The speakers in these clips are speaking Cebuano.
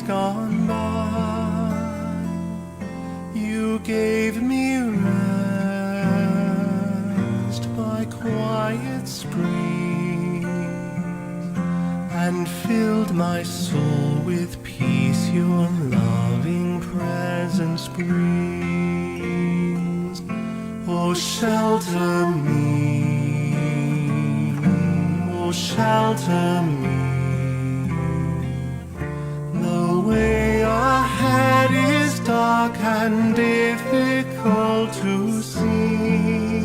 Gone by, you gave me rest by quiet streams and filled my soul with peace your loving presence brings. Oh, shelter me, oh, shelter me. The way ahead is dark and difficult to see.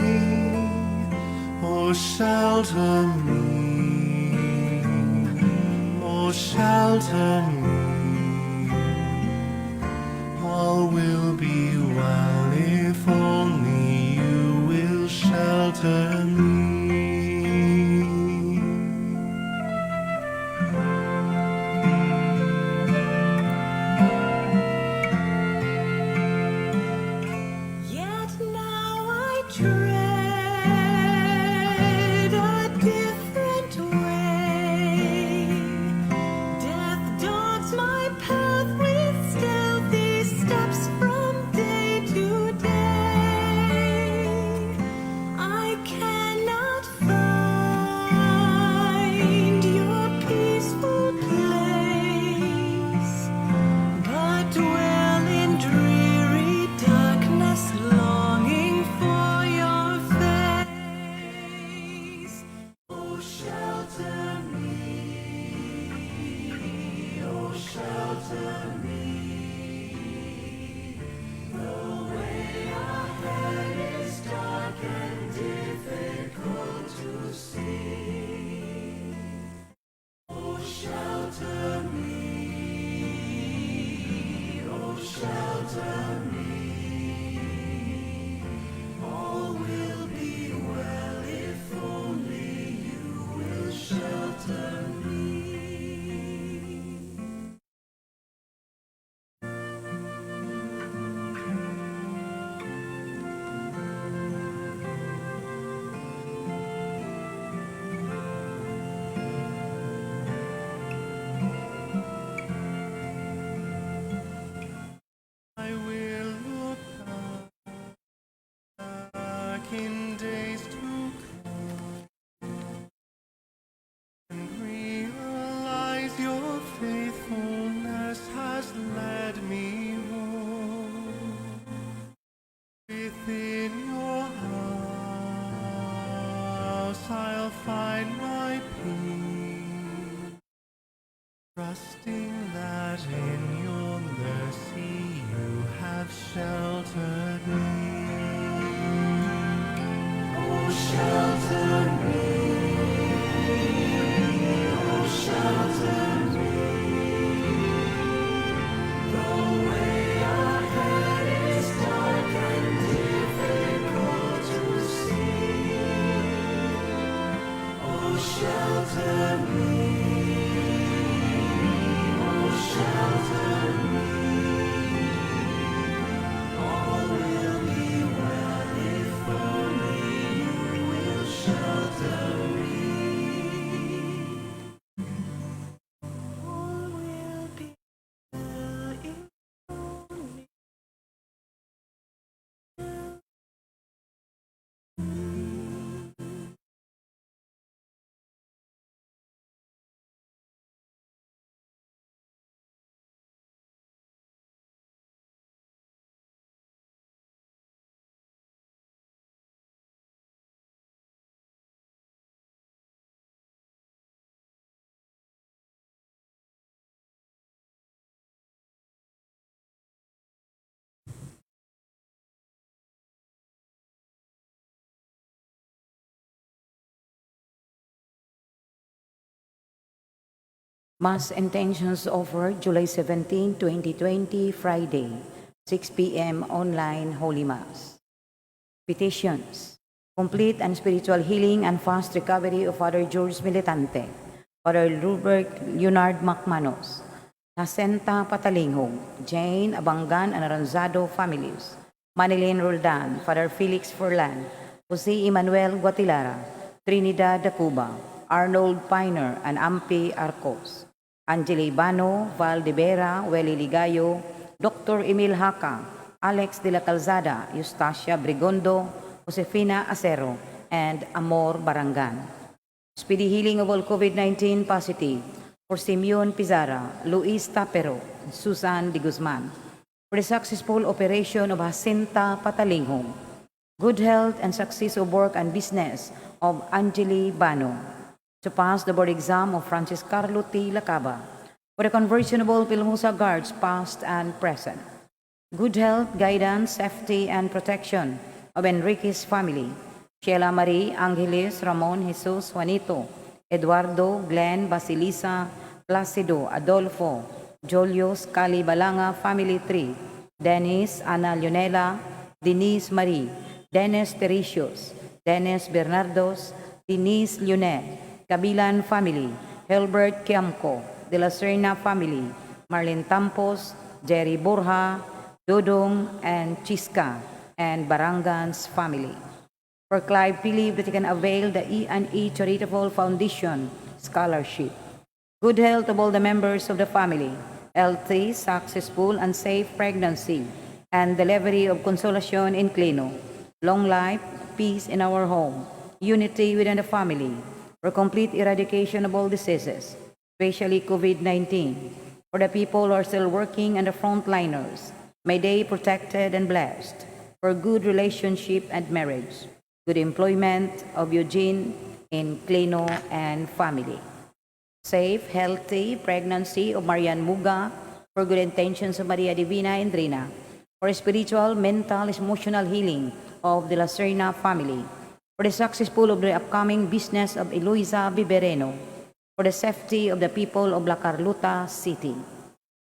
Oh, shelter me, oh, shelter me. All will be well if only you will shelter me. Yet now I tread a different way. Death dogs my path with stealthy steps from day to day. I cannot find your peaceful place, but dwell in dreary darkness, longing for your face. Oh, shelter me, oh, shelter me. The way ahead is dark and difficult to see. Oh, shelter me, oh, shelter me. All will be well if only you will shelter me. I will look back in days to come and realize your faithfulness has led me home. Within your house I'll find my peace, trusting that in your mercy you have sheltered me. Oh, shelter me, oh, shelter me. The way ahead is dark and difficult to see. Oh, shelter me, oh, shelter me. All will be well if only you will shelter me. All will be well if only you. Mass intentions offered July 17, 2020, Friday, 6 p.m. Online Holy Mass. Petitions. Complete and spiritual healing and fast recovery of Father George Militante, Father Rupert Leonard Macmanos, Nasenta Patalinghog, Jane Abangan and Aranzado families, Manilyn Roldan, Father Felix Furlan, Jose Emmanuel Guatilara, Trinidad Dacuba, Arnold Piner, and Ampi Arcos. Angela Ibano, Val de Vera, Welly Ligayo, Dr. Emil Haka, Alex de la Calzada, Eustacia Brigondo, Josefina Acero, and Amor Barangan. Speedy healing of all COVID-19 positive for Simeon Pizarra, Luis Tapero, Susan de Guzman. For the successful operation of Jacinta Patalinghong. Good health and success of work and business of Angeli Bano. To pass the board exam of Francis Carlo T. Lacaba. For the conversion of all PhilMUSA guards, past and present. Good health, guidance, safety, and protection of Enrique's family. Sheila Marie, Angeles, Ramon, Jesus, Juanito, Eduardo, Glenn, Basilisa, Placido, Adolfo, Julius, Cali Balanga, Family Tree, Dennis, Ana Leonela, Denise Marie, Dennis Teresios, Dennis Bernardos, Denise Lionel, Kabilan Family, Hilbert Kiamco, De La Serna Family, Marlene Tampos, Jerry Borja, Dodong, and Chiska, and Barangans Family. For Clive Philip, that he can avail the E&E Charitable Foundation Scholarship. Good health of all the members of the family, healthy, successful, and safe pregnancy, and delivery of Consolacion Inclino, long life, peace in our home, unity within the family, for complete eradication of all diseases, especially COVID-19, for the people who are still working and the frontliners, may they protected and blessed, for good relationship and marriage, good employment of Eugene Inclino and family. Safe, healthy pregnancy of Marian Muga, for good intentions of Maria Divina Endrina, for spiritual, mental, emotional healing of the La Serna family, for the successful of the upcoming business of Eloisa Bibereno, for the safety of the people of La Carlota City.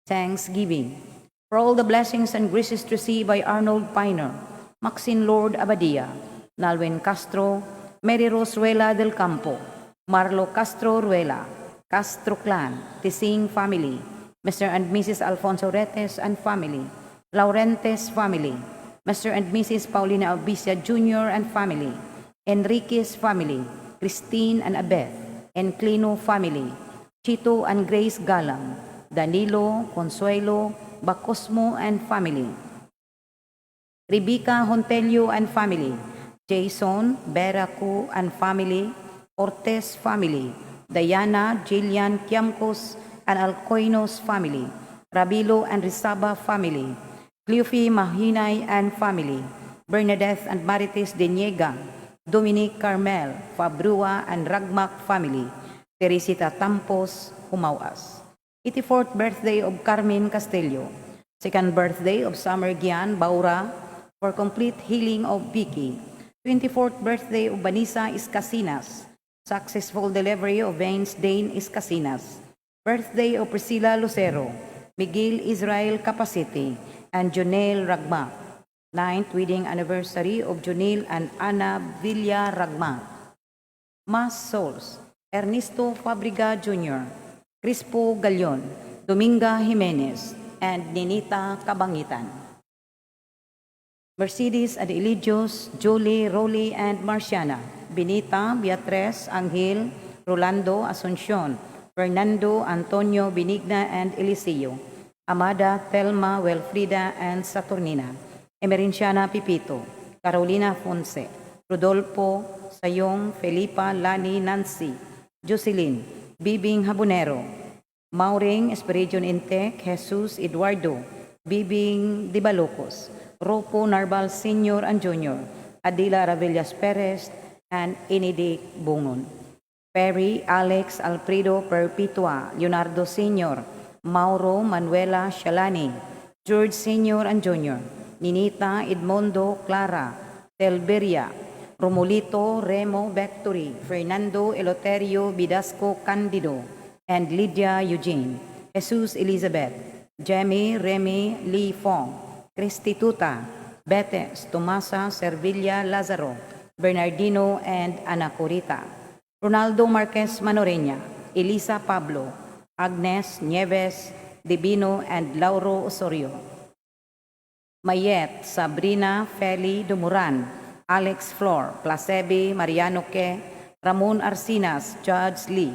Thanksgiving for all the blessings and graces received by Arnold Piner, Maxine Lord Abadia, Nalwin Castro, Mary Rose Ruela del Campo, Marlo Castro Ruela, Castro Clan, Tising Family, Mr. and Mrs. Alfonso Retes and family, Laurentes family, Mr. and Mrs. Paulina Albicia Jr. and family, Enriquez family, Christine and Abeth, Enclino family, Chito and Grace Galang, Danilo, Consuelo, Bacosmo and family, Rebecca Hontelio and family, Jason Beracu and family, Ortez family, Diana Jillian Kiamcos and Alcoinos family, Rabilo and Risaba family, Cleofe Mahinay and family, Bernadette and Marites Deniega, Dominic Carmel, Fabrua and Ragmak family, Teresita Tampos, Humawas. 84th birthday of Carmen Castillo, second birthday of Summer Gian Baura, for complete healing of Vicky, 24th birthday of Vanessa Escasinas, successful delivery of Vance Dane Escasinas, birthday of Priscilla Lucero, Miguel Israel Capacity, and Jonel Ragma, ninth wedding anniversary of Jonel and Ana Villa Ragma. Mass Souls, Ernesto Fabriga Jr., Crispo Galion, Dominga Jimenez, and Ninita Cabangitan. Mercedes and Eligios, Julie, Rolly, and Marciana, Benita, Beatriz, Angel, Rolando, Asuncion, Fernando, Antonio, Benigna, and Eliseo, Amada, Telma, Wilfrida, and Saturnina, Emerenciana Pipito, Carolina Fonse, Rodolfo, Sayong, Felipa, Lani, Nancy, Jocelyn, Bibing Habonero, Mauring, Esperidion Intec, Jesus Eduardo, Bibing Dibalocos, Ropo Narbal Sr. and Jr., Adila Ravillas Perez, and Inidik Bungon. Perry, Alex, Alfredo Perpetua, Leonardo Sr., Mauro, Manuela Shalani, George Sr. and Jr., Ninita, Edmondo, Clara, Telberia, Romolito, Remo, Victory, Fernando, Eloterio, Bidasco, Candido, and Lydia Eugene, Jesus Elizabeth, Jemmy, Remy, Lee Fong, Cristituta, Betes, Tomasa, Servilla, Lazaro, Bernardino, and Anacorita. Ronaldo Marquez Manoreña, Elisa Pablo, Agnes Nieves, Divino, and Lauro Osorio. Mayet, Sabrina, Feli Dumuran, Alex Flor, Placebe, Mariano Ke, Ramon Arcinas, Judge Lee,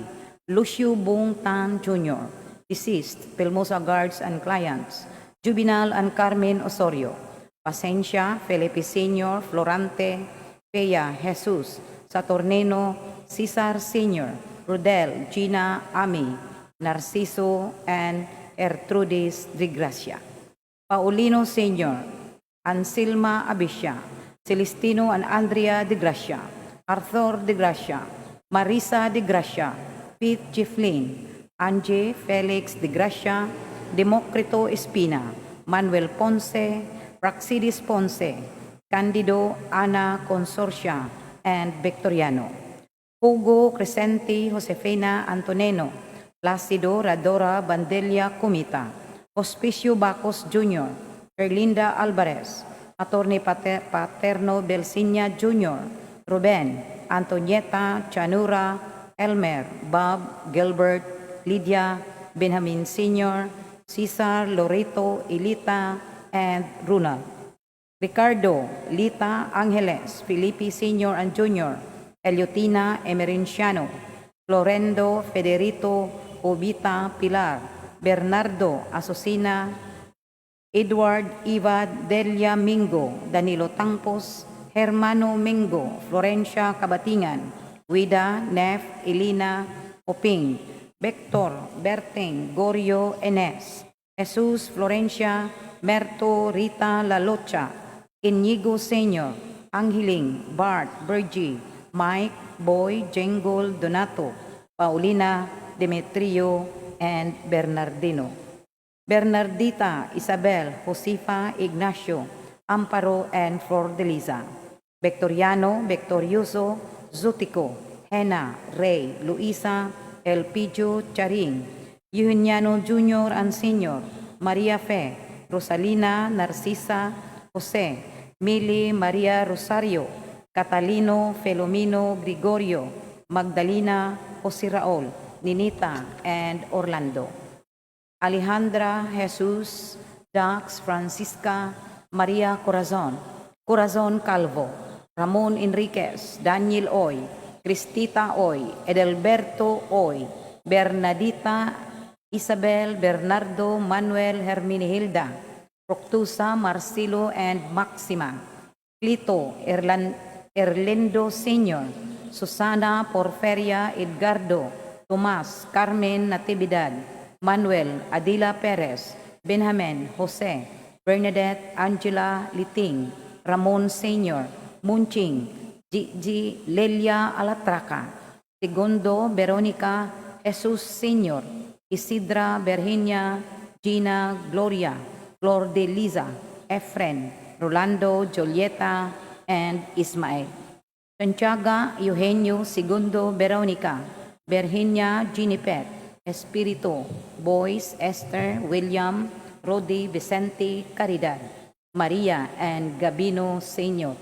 Lucio Bong Tan Jr., Deceased, Pilmosa guards and clients, Juvenal and Carmen Osorio, Pacencia, Felipe Sr., Florante, Pea, Jesus, Saturnino, Cesar Sr., Rodel, Gina, Ami, Narciso, and Ertrudis de Gracia. Paulino Sr., Anselma Abisha, Celestino and Andrea de Gracia, Arthur de Gracia, Marisa de Gracia, Pete Chiflin, Angie Felix de Gracia, Democrito Espina, Manuel Ponce, Praxidis Ponce, Candido Ana Consorcia, and Victoriano. Hugo Crescenti Josefina Antoneno, Placido Radora Bandelia Comita, Hospicio Bacos Jr., Erlinda Alvarez, Attorney Paterno Belsinia Jr., Ruben, Antonieta Chanura, Elmer, Bob, Gilbert, Lydia, Benjamin Sr., Cesar, Loreto, Elita, and Ronald. Ricardo, Lita Angeles, Felipe Sr. and Jr., Eliotina Emerenciano, Florendo, Federico, Obita Pilar, Bernardo Asusina, Edward Eva Delia Mingo, Danilo Tangpos, Hermano Mingo, Florencia Cabatingan, Guida, Nef, Elina, Oping, Vector, Berting, Gorio, Enes, Jesus, Florencia, Merto, Rita, Lalocha, Inigo Sr., Angeling, Bart, Bergie, Mike, Boy, Jengol, Donato, Paulina, Demetrio, and Bernardino. Bernardita, Isabel, Josefa, Ignacio, Amparo, and Flor de Lisa. Victoriano, Victorioso, Zutico, Hena, Rey, Luisa, Elpidio, Charing, Eugeniano Jr. and Sr., Maria Fe, Rosalina, Narcisa, Jose, Mili Maria Rosario, Catalino, Felomino, Gregorio, Magdalena, Jose Raul, Ninita, and Orlando. Alejandra, Jesus, Dax, Francisca, Maria Corazon, Corazon Calvo, Ramon Enriquez, Daniel Oy, Cristita Oy, Edelberto Oy, Bernadita, Isabel, Bernardo, Manuel, Herminihilda, Proctusa, Marcelo, and Maxima, Clito, Erlindo Sr., Susana, Porferia, Edgardo, Tomas, Carmen Natividad, Manuel, Adila Perez, Benjamin, Jose, Bernadette, Angela Liting, Ramon Sr., Munching, Gigi, Lelia Alatraca, Segundo, Veronica, Jesus Sr., Isidra, Virginia, Gina, Gloria, Flor de Liza, Efren, Rolando, Julieta, and Ismael. Santiago, Eugenio, Segundo, Veronica, Virginia, Ginipet, Espiritu, Boys, Esther, William, Rodi, Vicente, Caridad, Maria, and Gabino Sr.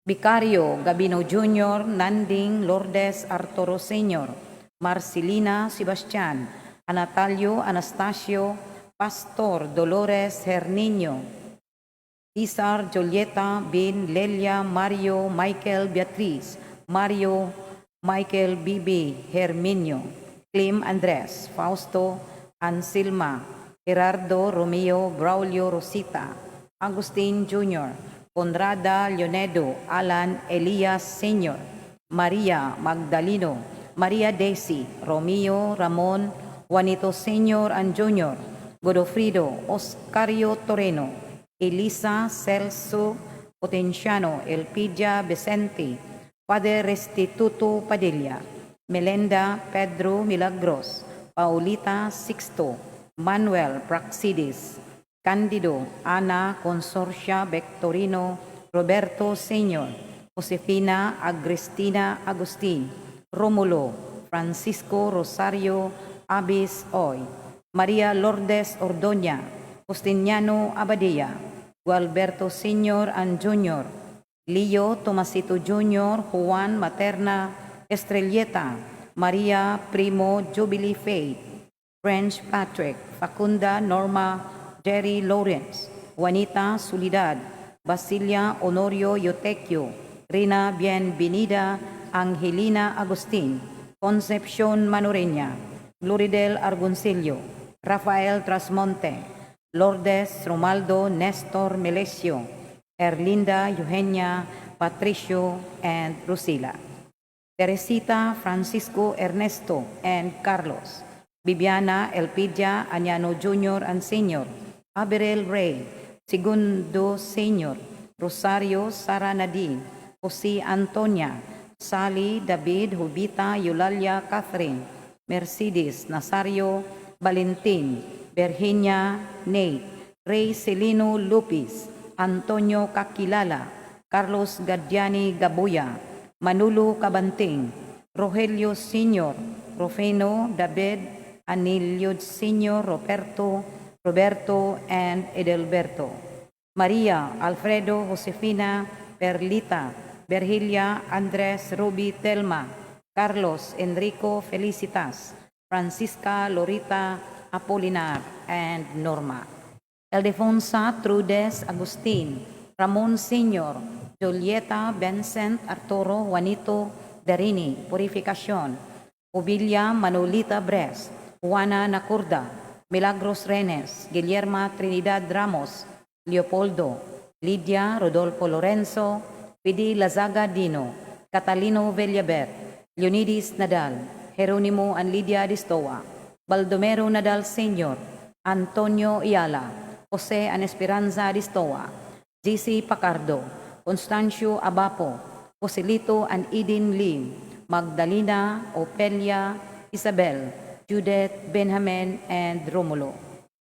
Vicario, Gabino Jr., Nanding, Lourdes, Arturo Sr., Marcelina, Sebastian, Anatalio, Anastasio, Pastor, Dolores, Herninio, Cesar, Julieta, Bin, Lelia, Mario, Michael, Beatriz, Mario, Michael, Bibi, Herminio, Clim Andres, Fausto, Ansilma, Gerardo, Romeo, Braulio, Rosita, Agustin Jr., Conrada, Leonedo, Alan, Elias Sr., Maria Magdalino, Maria Daisy, Romeo, Ramon, Juanito Sr. and Jr., Godofrido, Oscario Toreno, Elisa Celso Potenciano, Elpidia Vicente, Father Restituto Padilla, Melinda Pedro Milagros, Paulita Sixto, Manuel Praxidis, Candido, Ana Consorcia Victorino, Roberto Sr., Josefina Agrestina Agustin, Romulo, Francisco Rosario Abis Oy, Maria Lourdes Ordoña, Justiniano Abadia, Gualberto Sr. and Jr., Leo Tomasito Jr., Juan Materna Estrelleta, Maria Primo Jubilee Faith, French Patrick, Facunda Norma Jerry Lawrence, Juanita Solidad, Basilia Honorio Yotecchio, Rina Bienvenida, Angelina Agustin, Concepcion Manoreña, Gloridel Argoncillo, Rafael Trasmonte, Lourdes Romaldo, Nestor Melesio, Erlinda Eugenia, Patricio, and Rosila. Teresita, Francisco, Ernesto, and Carlos. Bibiana, Elpidia, Anyano Jr. and Sr., Aberil Ray, Segundo Sr., Rosario, Sara Nadine, Jose Antonia, Sally, David, Jubita, Eulalia, Catherine, Mercedes, Nazario, Valentin, Virginia, Nate, Ray Celino Lupis, Antonio Kakilala, Carlos Gadiani Gabuya, Manulo Cabanting, Rogelio Sr., Rufino David, Anilio Sr., Roberto, Roberto, and Edelberto. Maria, Alfredo, Josefina, Perlita, Berhilia, Andres, Ruby, Telma, Carlos, Enrico, Felicitas, Francisca, Lorita, Apolinar, and Norma. Eldefonsa, Trudes, Agustin, Ramon Sr., Julieta, Vincent, Arturo, Juanito, Derini, Purificacion, Ubilla, Manolita Bres, Juana Nacurda, Milagros Renes, Guillerma Trinidad Ramos, Leopoldo, Lydia Rodolfo Lorenzo, Pidi Lazaga Dino, Catalino Villaber, Leonides Nadal, Jeronimo and Lydia Distoa, Baldomero Nadal Sr., Antonio Iala, Jose and Esperanza Distoa, GC Pacardo, Constancio Abapo, Joselito and Eden Lim, Magdalena, Opelia, Isabel, Judith, Benjamin, and Romulo.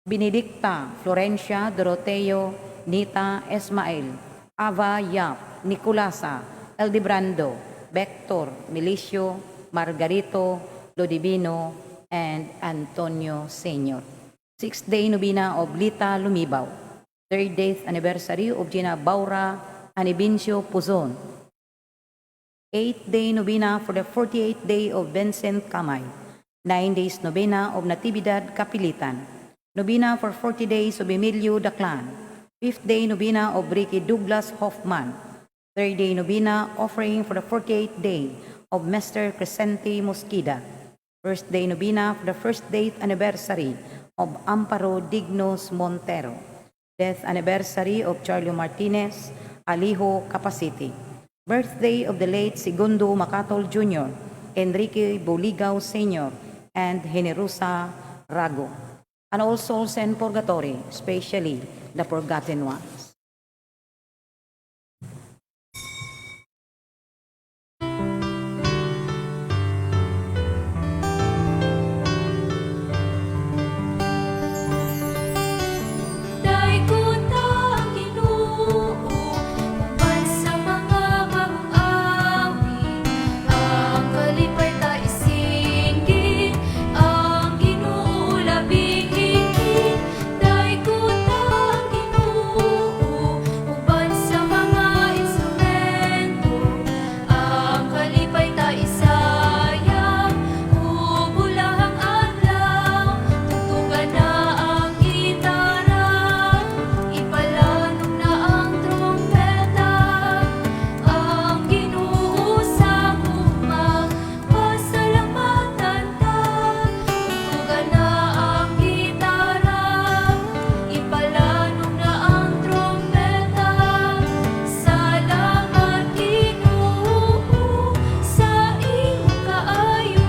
Benedicta, Florencia, Doroteo, Nita, Esmael, Ava Yap, Nicolasa, Eldebrando, Vector, Milicio, Margarito, Lodivino, and Antonio Sr. Sixth day novena of Lita Lumibaw. Third day anniversary of Gina Baura Anibencio Puzon. Eighth day novena for the 48th day of Vincent Kamay. 9 days novena of Natividad Kapilitan. Novena for 40 days of Emilio Daclan. Fifth day novena of Ricky Douglas Hoffman. Third day novena offering for the 48th day of Mr. Crescente Mosquida. First day novena for the first date anniversary of Amparo Dignos Montero. Death anniversary of Charlie Martinez, Alijo Capacity. Birthday of the late Segundo Macatol Jr., Enrique Boligao Sr., and Generosa Rago. And all souls in purgatory, especially the forgotten ones. Daigota ang Ginoo uban sa mga bagong awit, ang kalipay ta isinggit, ang Ginoo labing higit. Daigota ang Ginoo uban sa mga instrumento, ang kalipay ta isayang ug bulahang adlaw, tugtugan na ang gitara, ipalanog na ang trumpeta, ang Ginoo sa gugma, pasalamatan ta. Tugtugan na ang gitara, ipalanog na ang trumpeta, salamat Ginoo sa imong kaayo.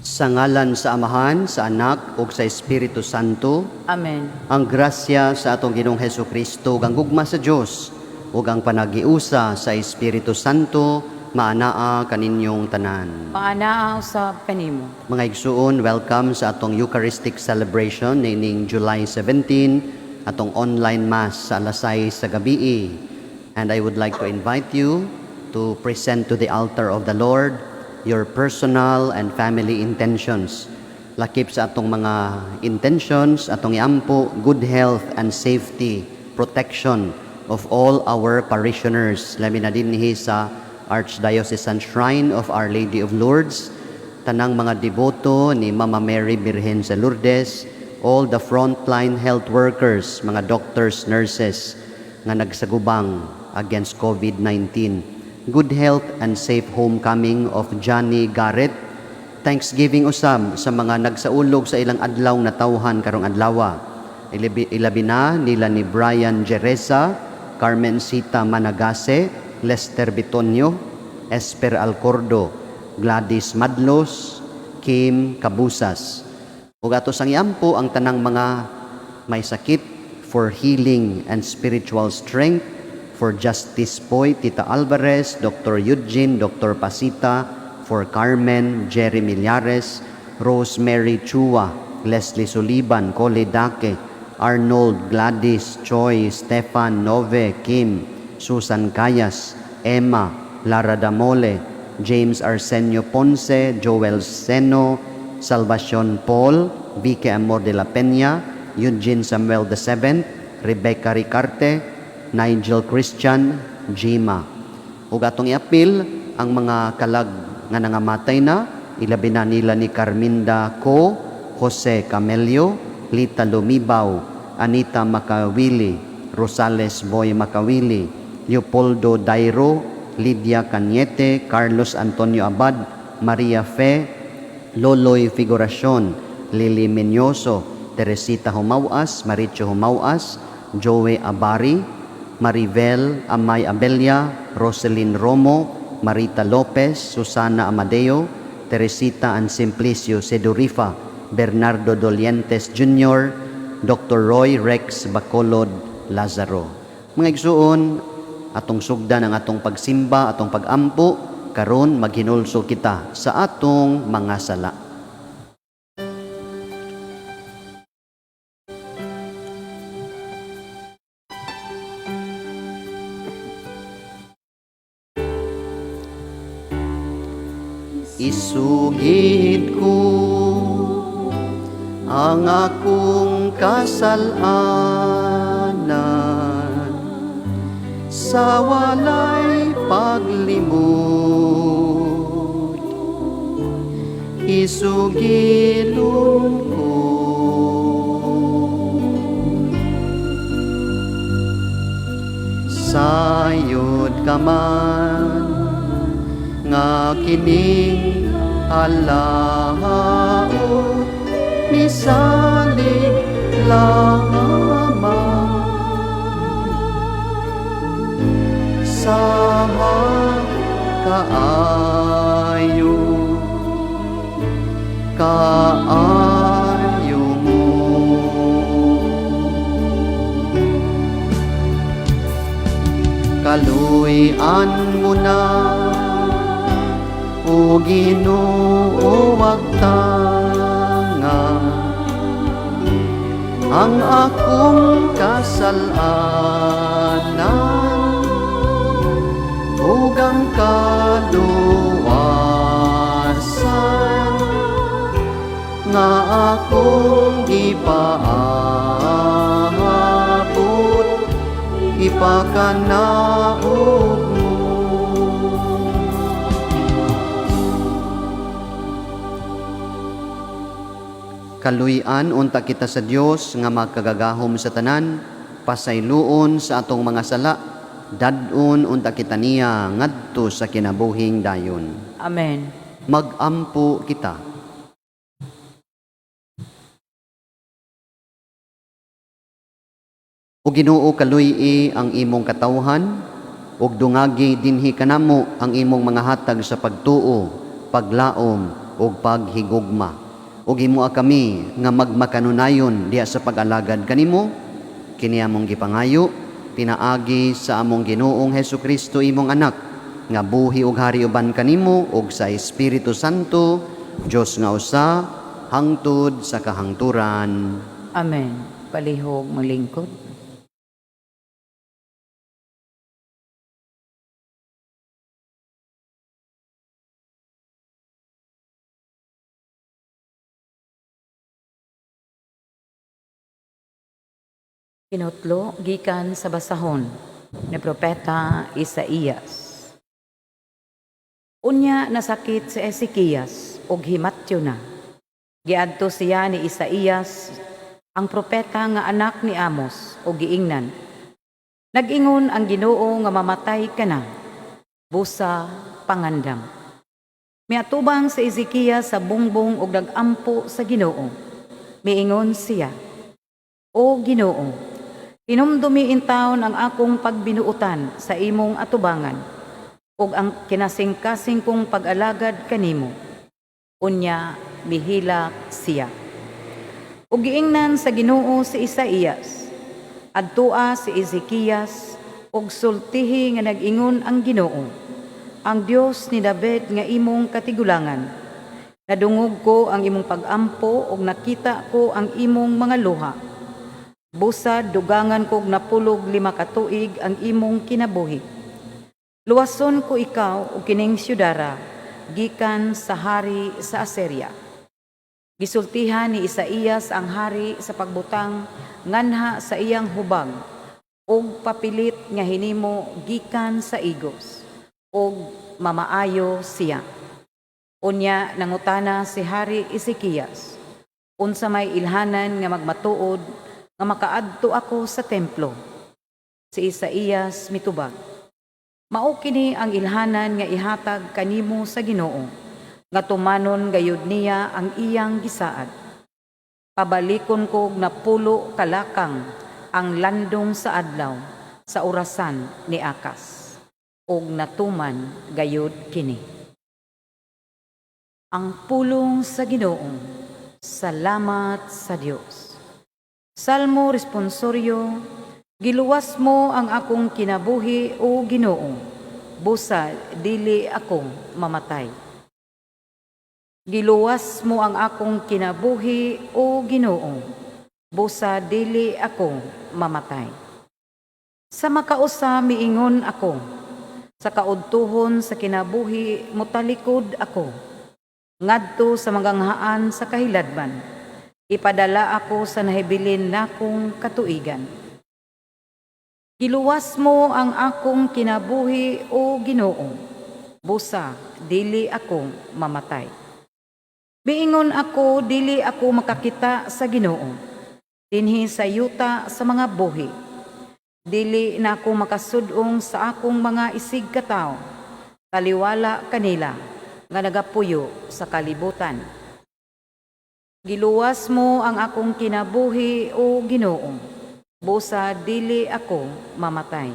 Sa ngalan sa Amahan, sa Anak, ug sa Espiritu Santo, Amen. Ang grasya sa atong Ginoong Hesus Kristo, ug ang gugma sa Dios, ug ang panagiusa sa Espiritu Santo, maanaa kaninyong tanan. Maanaa usab kanimo. Mga igsuon, welcome sa atong Eucharistic celebration niining July 17, atong online mass sa alas 6 sa gabi. And I would like to invite you to present to the altar of the Lord your personal and family intentions. Lakip sa atong mga intentions, atong iampo, good health and safety, protection of all our parishioners. Labi na dinhi sa Archdiocesan Shrine of Our Lady of Lourdes, tanang mga deboto ni Mama Mary Birhen sa Lourdes, all the frontline health workers, mga doctors, nurses, nga nagsagubang against COVID-19. Good health and safe homecoming of Johnny Garrett. Thanksgiving usab sa mga nagsaulog sa ilang adlaw natawhan karong adlawa. Ilabi na nila ni Brian Jereza, Carmen Sita Managase, Lester Bitonio, Esper Alcordo, Gladys Madlos, Kim Cabusas. Ug ato sang iampo ang tanang mga may sakit for healing and spiritual strength, for Justice Poy, Tita Alvarez, Dr. Eugene, Dr. Pasita, for Carmen, Jerry Millares, Rosemary Chua, Leslie Suliban, Cole Dake, Arnold, Gladys, Choi, Stefan, Nove, Kim, Susan Cayas, Emma, Lara Damole, James Arsenio Ponce, Joel Seno, Salvacion Paul, Vicky Amor de la Peña, Eugene Samuel VII, Rebecca Ricarte, Nigel Christian, Jima. Ug atong iapil ang mga kalag nga nangamatay na, ilabi na nila ni Carminda Co, Jose Camelio, Lita Lumibaw, Anita Makawili, Rosales Boy Makawili, Leopoldo Dairo, Lydia Cañete, Carlos Antonio Abad, Maria Fe, Loloy Figuracion, Lily Menyoso, Teresita Humawas, Maricho Humawas, Joey Abari, Marivel Amay Abella, Roselyn Romo, Marita Lopez, Susana Amadeo, Teresita and Simplicio Sedurifa, Bernardo Dolientes Jr., Dr. Roy Rex Bacolod Lazaro. Mga igsuon, atong sugdan ang atong pagsimba, atong pagampo, karon maghinulsol kita sa atong mga sala. Isugid ko ang akong kasalanan sa walay paglimot. Isugilon ko sayod ka man nga kining alaot misalig lamang sa kaayo, kaayo mo. Kaluy-an mo na, o Ginoo, wag tanga ang akong kasalanan ug ang kaluwasan nga akong gipaabot, ipakanaog mo. Kaluy-an unta kita sa Dios nga makagagahom sa tanan, pasayloon sa atong mga sala, dad-on unta kita niya ngadto sa kinabuhing dayon. Amen. Magampo kita. O Ginoo, kaluy-i ang imong katawhan ug dungagi dinhi kanamo ang imong mga hatag sa pagtuo, paglaom ug paghigugma. Ug himoa kami nga magmakanunayon diha sa pag-alagad kanimo, kini among gipangayo pinaagi sa among Ginoong Hesukristo, imong anak, nga buhi ug hari uban kanimo ug sa Espiritu Santo, Dios nga usa, hangtod sa kahangturan. Amen. Palihog maglingkod. Kinutlo gikan sa basahon ni Propeta Isaías. Unya nasakit si Ezekias ug himatyo na. Giadto siya ni Isaías ang propeta nga anak ni Amos ug giingnan: Nag-ingon ang Ginoo nga mamatay ka na. Busa pangandam. Miatubang si Ezekias sa bungbong og nag-ampo sa Ginoo. Miingon siya, "O Ginoo, hinumdumi intawon ang akong pagbinuotan sa imong atubangan ug ang kinasingkasing kong pag-alagad kanimo." Unya mihilak siya. Ug giingnan sa Ginoo si Isaías, "Adtoa si Ezekias ug sultihi nga nag-ingon ang Ginoo, ang Dios ni David nga imong katigulangan. Nadungog ko ang imong pag-ampo ug nakita ko ang imong mga luha. Busa dugangan kog 95 ka tuig ang imong kinabuhi. Luwason ko ikaw ug kining syudara gikan sa hari sa Assyria." Gisultihan ni Isaías ang hari sa pagbutang nganha sa iyang hubag ug papilit nga hinimo gikan sa igos, ug mamaayo siya. Unya nangutana si Hari Ezekias, "Unsa may ilhanan nga magmatuod nga makaadto ako sa templo?" Si Isaías mitubag, "Mao kini ang ilhanan nga ihatag kanimo sa Ginoo, nga tumanon gayud niya ang iyang gisaad. Pabalikon kog 90 ka lakang ang landong sa adlaw sa orasan ni Akas." Og natuman gayud kini. Ang pulong sa Ginoo. Salamat sa Dios. Salmo responsorio. Giluwas mo ang akong kinabuhi, o Ginoo, busa dili ako mamatay. Giluwas mo ang akong kinabuhi, o Ginoo, busa dili ako mamatay. Sa makausa miingon ako, sa kaudtuhon sa kinabuhi motalikod ako. Ngadto sa maganghaan sa kahiladman, ipadala ako sa nahibilin nakong katuigan. Giluwas mo ang akong kinabuhi, o Ginoo, busa dili ako mamatay. Miingon ako, dili ako makakita sa Ginoo, dinhi sa yuta sa mga buhi. Dili na ako makasudong sa akong mga isig katawo, taliwala kanila nga nagapuyo sa kalibutan. Giluwas mo ang akong kinabuhi, o Ginoo, busa dili ako mamatay.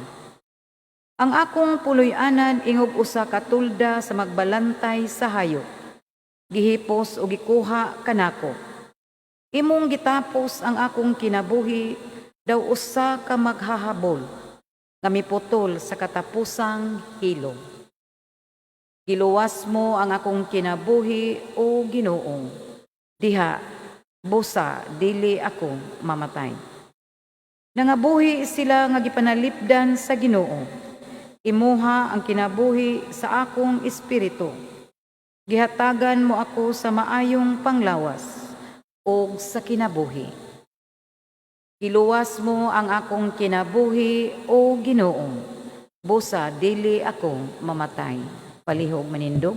Ang akong puloy-anan ingog usa ka tulda sa magbalantay sa hayop. Gihipos o gikuha kanako. Imong gitapos ang akong kinabuhi daw usa ka maghahabol nga miputol sa katapusang hilom. Giluwas mo ang akong kinabuhi, o Ginoo. Diha, busa dili ako mamatay. Nangabuhi sila nga gipanalipdan sa Ginoo. Imuha ang kinabuhi sa akong espiritu. Gihatagan mo ako sa maayong panglawas ug sa kinabuhi. Giluwas mo ang akong kinabuhi, o Ginoo. Busa dili ako mamatay. Palihog manindog.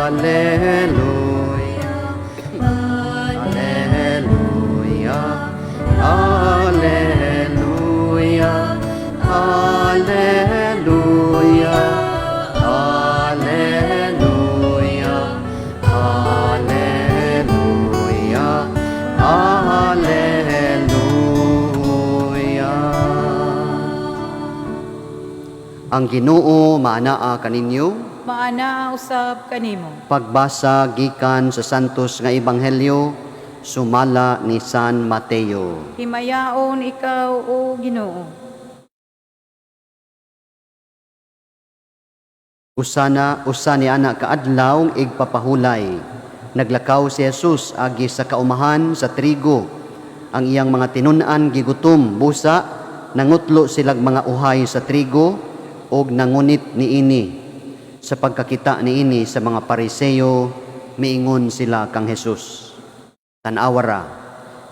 Alleluia, Alleluia, Alleluia, Alleluia, Alleluia, Alleluia, Alleluia, Alleluia. Ang Ginoo maanaa kaninyo. Maanaa usab kanimo. Pagbasa gikan sa Santos nga Ebanghelyo sumala ni San Mateo. Himayaon ikaw, o Ginoo. Usana usa ni ana kaadlaw igpapahulay. Naglakaw si Jesus agi sa kaumahan sa trigo. Ang iyang mga tinun-an gigutom busa nangutlo silag mga uhay sa trigo og nangunit niini. Sa pagkakita niini sa mga Pariseo, miingon sila kang Jesus. Tan-awa ra,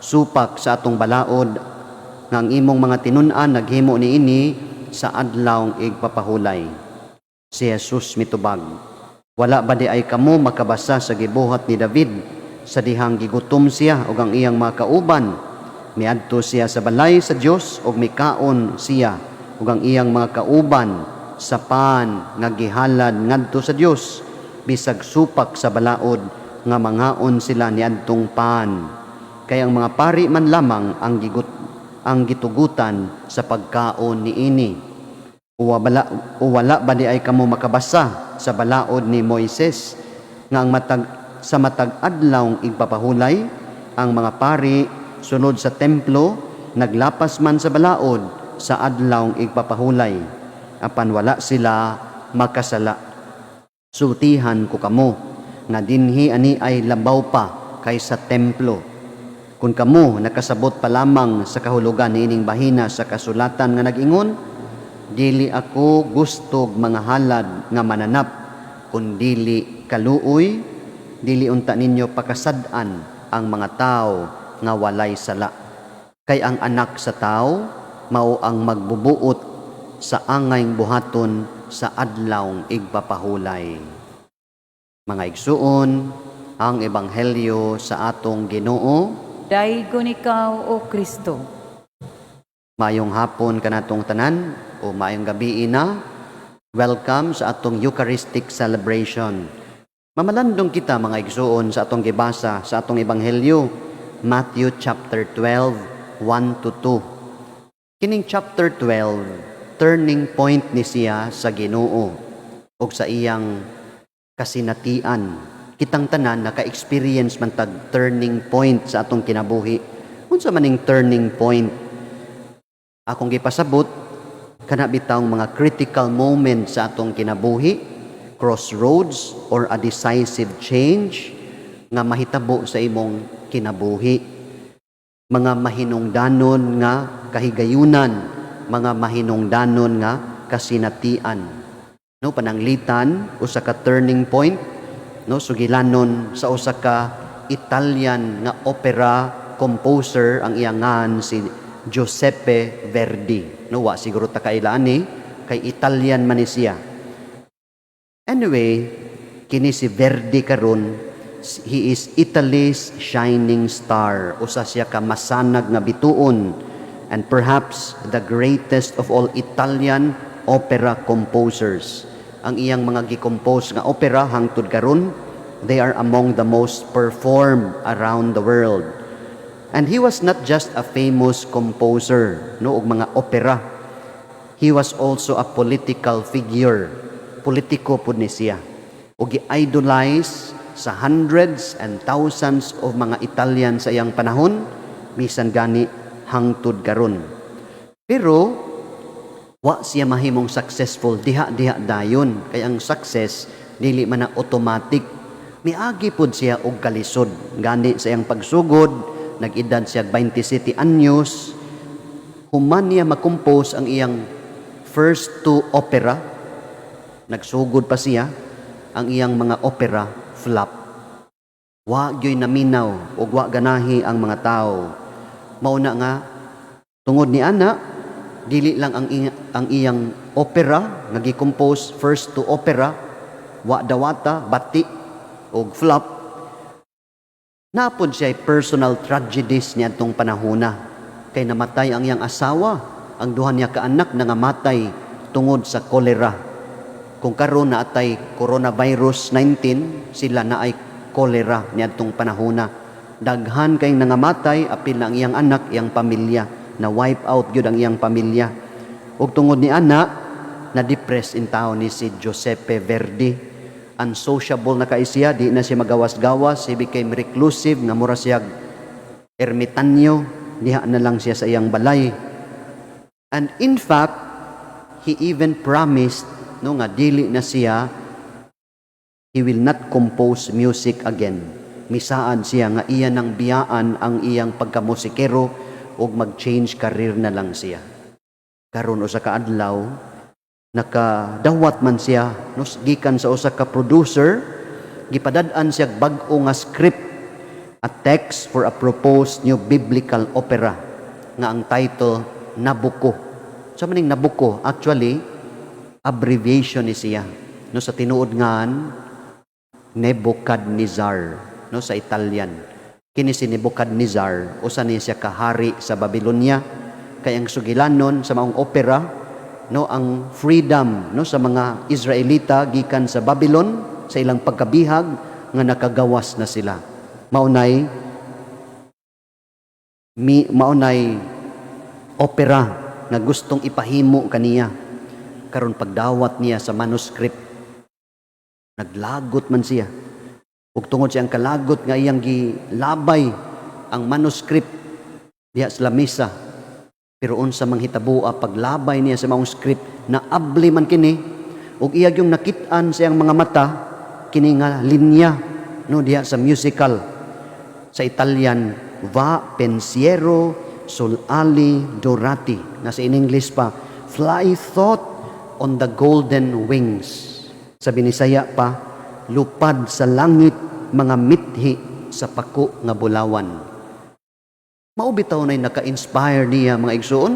supak sa atong balaod nga ang imong mga tinun-an naghimo niini sa Adlawng Igpapahulay." Si Jesus mitubag, "Wala ba diay kamo makabasa sa gibuhat ni David sa dihang gigutom siya ug ang iyang mga kauban? Miadto siya sa balay sa Dios ug mikaon siya ug ang iyang mga kauban sa pan nga gihalad ngadto sa Dios, bisag supak sa balaod nga mangaon sila niadtong pan. Kay ang mga pari man lamang ang gitugutan sa pagkaon niini. O wala ba diay kamo makabasa sa balaod ni Moises nga ang matag sa matag Adlawng Igpapahulay, ang mga pari sulod sa templo naglapas man sa balaod sa Adlawng Igpapahulay, apan wala sila makasala? Sultihan ko kamo nga dinhi ani ay labaw pa kaysa templo. Kung kamo nakasabot pa lamang sa kahulugan niining bahina sa kasulatan nga nag-ingon, 'Dili ako gustog mga halad nga mananap, kun dili kaluoy,' dili unta ninyo pakasad-an ang mga tawo nga walay sala. Kay ang Anak sa Tawo mao ang magbubuot sa angayng buhaton sa Adlawng Igpapahulay." Mga igsuon, ang ebanghelyo sa atong Ginoo. Daygon ikaw, O Kristo. Maayong hapon kanatong tanan o maayong gabi na. Welcome sa atong Eucharistic celebration. Mamalandong kita, mga igsuon, sa atong gibasa sa atong ebanghelyo, Matthew chapter 12, 1 to 2. Kining chapter 12, turning point ni siya sa Ginoo ug sa iyang kasinatian. Kitang tanan naka-experience man tag turning point sa atong kinabuhi. Unsa man ning turning point? Akong gipasabot, kana bitawng mga critical moment sa atong kinabuhi, crossroads or a decisive change nga mahitabo sa imong kinabuhi. Mga mahinungdanon nga kahigayunan, mga mahinungdanon nga kasinatian. No, pananglitan usa ka turning point, no, sugilanon sa usa ka Italian nga opera composer, ang iyang ngalan si Giuseppe Verdi. No, wa siguro ta kaila ani kay Italian man ni siya. Anyway, kini si Verdi karon, he is Italy's shining star. Usa siya ka masanag nga bituon and perhaps the greatest of all Italian opera composers. Ang iyang mga gi-compose nga opera hangtod karon, they are among the most performed around the world. And he was not just a famous composer, no, og mga opera. He was also a political figure. Politiko pud ni siya. Ug gi-idolize sa hundreds and thousands of mga Italian sa iyang panahon, bisan gani hangtod karon. Pero wa siya mahimong successful diha-diha dayon, kay ang success dili man na automatic. Miagi pud siya og kalisod. Gani sa iyang pagsugod, nag-edad siya 27 anyos, human niya makompose ang iyang first two opera, nagsugod pa siya, ang iyang mga opera flop. Wa gyoy naminaw ug wa ganahi ang mga tao. Mao na nga tungod ni ana, dili lang ang iyang opera nga gi-compose, first two opera, wa dawata, bati og flop. Naa pod siya personal tragedies niadtong panahona. Kay namatay ang iyang asawa, ang duha niya ka anak nangamatay tungod sa cholera. Kung karon naatay coronavirus 19, sila naay cholera niadtong panahona. Daghan kay nangamatay, apil na ang iyang anak, iyang pamilya. Na wipe out gyud ang iyang pamilya. Ug tungod ni ana, na-depress intawon ni si Giuseppe Verdi. Unsociable na kay siya, di na siya magawas-gawas, he became reclusive, nga mura siya ermitanyo, diha na lang siya sa iyang balay. And in fact, he even promised, no, nga dili na siya, he will not compose music again. Misaad siya nga iya nang biyaan ang iyang pagkamusikero ug mag-change career na lang siya. Karon, usa ka adlaw, nakadawat man siya, no, gikan sa usa ka producer, gipadad-an siya bag-o nga script. a text for a proposed new biblical opera nga ang title Nabucco. Sa maning Nabucco, actually abbreviation ni siya. No, sa tinuod ngan Nebuchadnezzar, no, sa Italian. Kini si Nebuchadnezzar, usa ni siya kahari sa Babylonia, kay ang sugilanon sa maong opera, no, ang freedom, no, sa mga Israelita gikan sa Babylon sa ilang pagkabihag nga nakagawas na sila. Maunay opera nga gustong ipahimo kaniya. Karon, pagdawat niya sa manuscript, naglagot man siya. Ug tungod siyang kalagot nga iyang gilabay ang manuscript diha sa lamisa. Pero unsa mang hitaboa paglabay niya sa maong script, naabli man kini ug iya yung nakit-an sa iyang mga mata kini nga linya, no, diha sa musical sa Italian, "Va pensiero sull'ali dorate," nasa in English pa, "Fly, thought, on the golden wings." Sa Binisaya pa, "Lupad sa langit, mga mithi, sa pako nga bulawan." Mao bitaw na naka-inspire niya, mga igsuon,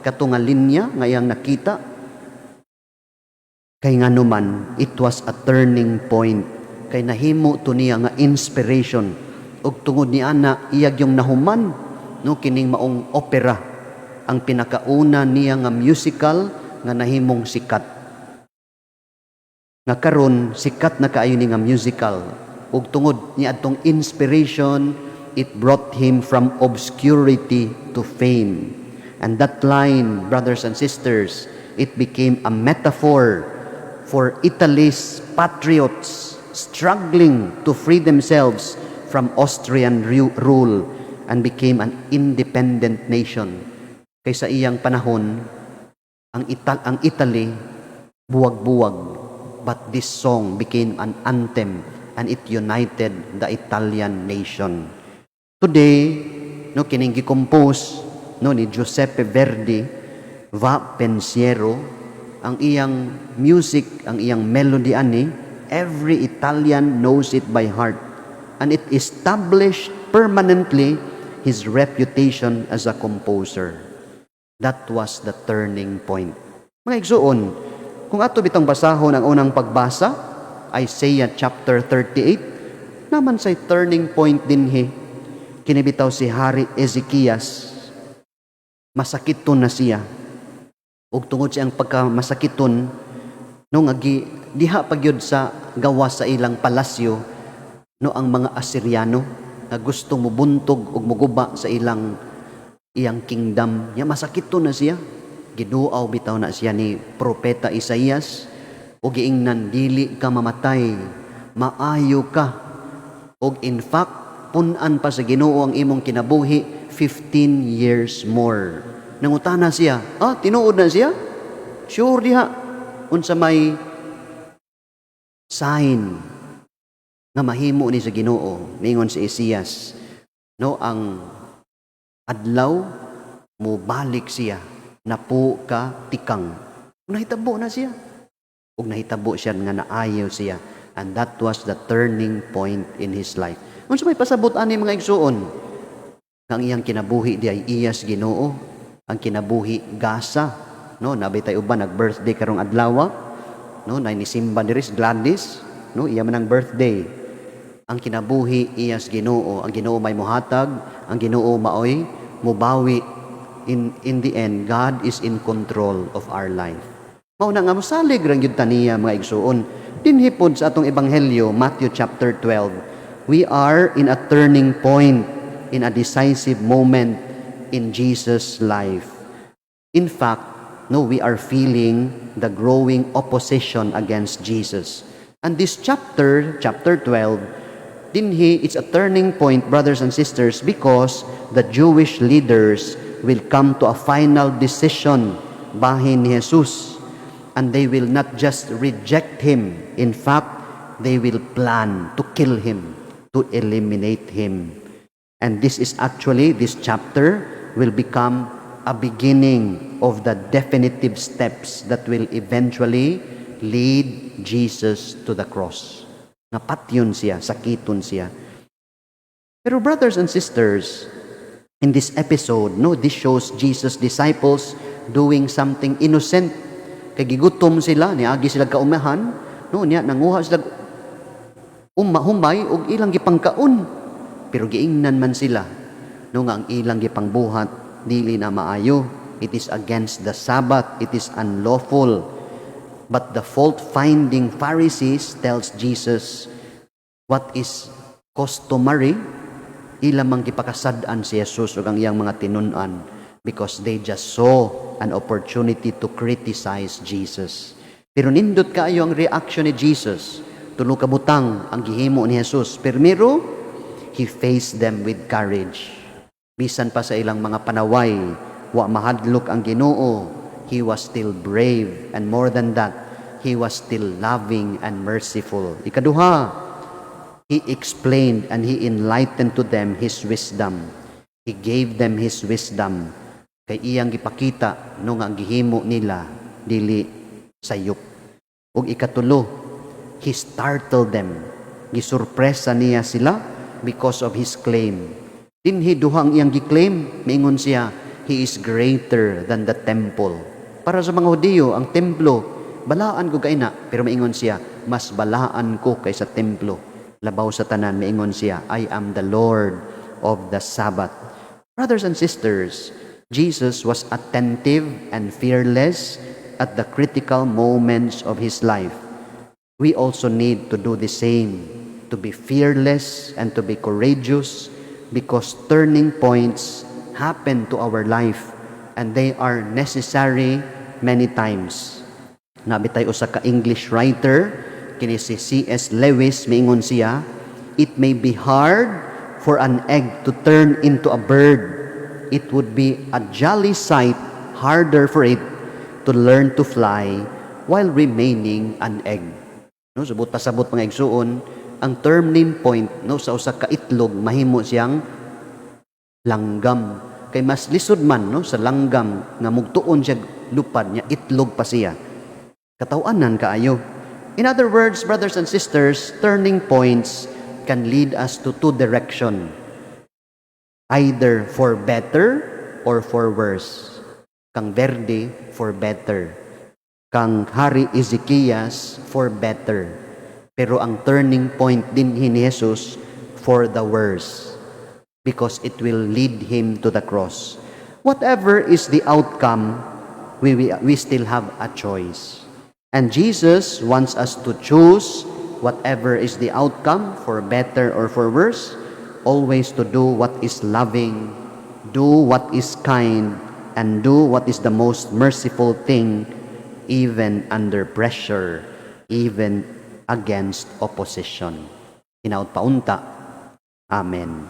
kato nga linya nga iyang nakita. Kay nganuman, it was a turning point, kay nahimo to niya nga inspiration, ug tungod ni ana iyag yung nahuman, no, kining maong opera, ang pinakauna niya nga musical nga nahimong sikat, nga karon sikat na kaayo ni nga musical. Ug tungod ni adtong inspiration, it brought him from obscurity to fame. And that line, brothers and sisters, it became a metaphor for Italy's patriots struggling to free themselves from Austrian rule and became an independent nation. Kay sa iyang panahon, ang Italy buwag-buwag, but this song became an anthem and it united the Italian nation. Today, no, kining gi-compose, no, ni Giuseppe Verdi, Va Pensiero, ang iyang music, ang iyang melody ani, every Italian knows it by heart. And it established permanently his reputation as a composer. That was the turning point. Mga igsuon, kung ato bitong basahon ang unang pagbasa, Isaiah chapter 38, naman say turning point dinhi. Kini bitaw si Hari Ezekias, masakiton na siya. Ug tungod siyang pagka masakiton, no, nga diha pagyud sa gawas sa ilang palasyo, no, ang mga Asyriano nga gusto mubuntog ug muguba sa iyang kingdom. Nya masakiton na siya. Giduaw bitaw na siya ni Propeta Isaias ug giingnan, "Dili ka mamatay, maayo ka." Ug in fact, pun-an pa sa Ginoo ang imong kinabuhi 15 years more. Nangutana siya, "Ah, tinuod na siya? Sure diha? Unsa may sign nga mahimo ni sa Ginoo?" Ningon si Isaias, no, ang adlaw mo balik siya napo ka tikang. Nahitabo na siya. Ug nahitabo siya nga naayo siya. And that was the turning point in his life. Unsa may pasabot ani, mga igsuon? Ang iyang kinabuhi di ay iyas Ginoo, ang kinabuhi gasa, no? Naa bitay uban nag-birthday karong adlaw, no? Nay nisimba diri si Gladys, no, iya man ang birthday. Ang kinabuhi iyas Ginoo, ang Ginoo may muhatag, ang Ginoo maoy mubawi. In the end, God is in control of our life. Mao na nga mosalig ra gyud ta niya, mga igsuon. Dinhi pod sa atong ebanghelyo, Matthew chapter 12, we are in a turning point, in a decisive moment in Jesus' life. In fact, no, we are feeling the growing opposition against Jesus. And this chapter, chapter 12, dinhi it's a turning point, brothers and sisters, because the Jewish leaders will come to a final decision bahin ni Jesus. And they will not just reject him. In fact, they will plan to kill him, to eliminate him. And this is actually, this chapter will become a beginning of the definitive steps that will eventually lead Jesus to the cross. Nga patyon siya, sakiton siya. Pero brothers and sisters, in this episode, no, this shows Jesus' disciples doing something innocent. Kay gigutom sila, niagi sila kaumahan, no, niya nanguha sila humay og ilang gipangkaon. Pero giingnan man sila no nga ang ilang gipangbuhat dili na maayo. It is against the Sabbath. It is unlawful. But the fault-finding Pharisees tells Jesus what is customary, ila mang gipakasad-an si Jesus ug ang iyang mga tinun-an because they just saw an opportunity to criticize Jesus. Pero nindot kaayo ang reaction ni Jesus. Tulo ka butang ang gihimo ni Jesus. Primero, he faced them with courage. Bisan pa sa ilang mga panaway, wa mahadlok ang Ginoo, he was still brave, and more than that, he was still loving and merciful. Ikaduha, he explained and he enlightened to them his wisdom. He gave them his wisdom. Kay iyang gipakita no nga ang gihimo nila dili sayop. Ug ikatulo, he startled them. Gisurpresa niya sila because of his claim. Dinhi duha ang iyang gi-claim, miingon siya, he is greater than the temple. Para sa mga Hudiyo, ang templo, balaan ko kaina, pero miingon siya, mas balaan ko kaysa templo. Labaw sa tanan, miingon siya, "I am the Lord of the Sabbath." Brothers and sisters, Jesus was attentive and fearless at the critical moments of his life. We also need to do the same, to be fearless and to be courageous, because turning points happen to our life and they are necessary many times. Naa bitay usa ka English writer, kini si C.S. Lewis, miingon siya, "It may be hard for an egg to turn into a bird. It would be a jolly sight harder for it to learn to fly while remaining an egg." No, subot pasabot, mga igsuon, ang turning point, no, sa usa ka itlog mahimo siyang langgam. Kay mas lisod man, no, sa langgam nga mugtuon siya lupad niya, itlog pa siya. Katawanan kaayo. In other words, brothers and sisters, turning points can lead us to two direction. Either for better or for worse. Kang Verdi, for better. Kang Hari Ezekias, for better. Pero ang turning point din ni Jesus, for the worse. Because it will lead him to the cross. Whatever is the outcome, we still have a choice. And Jesus wants us to choose, whatever is the outcome, for better or for worse, always to do what is loving, do what is kind, and do what is the most merciful thing, even under pressure, even against opposition. Hinaut paunta. Amen.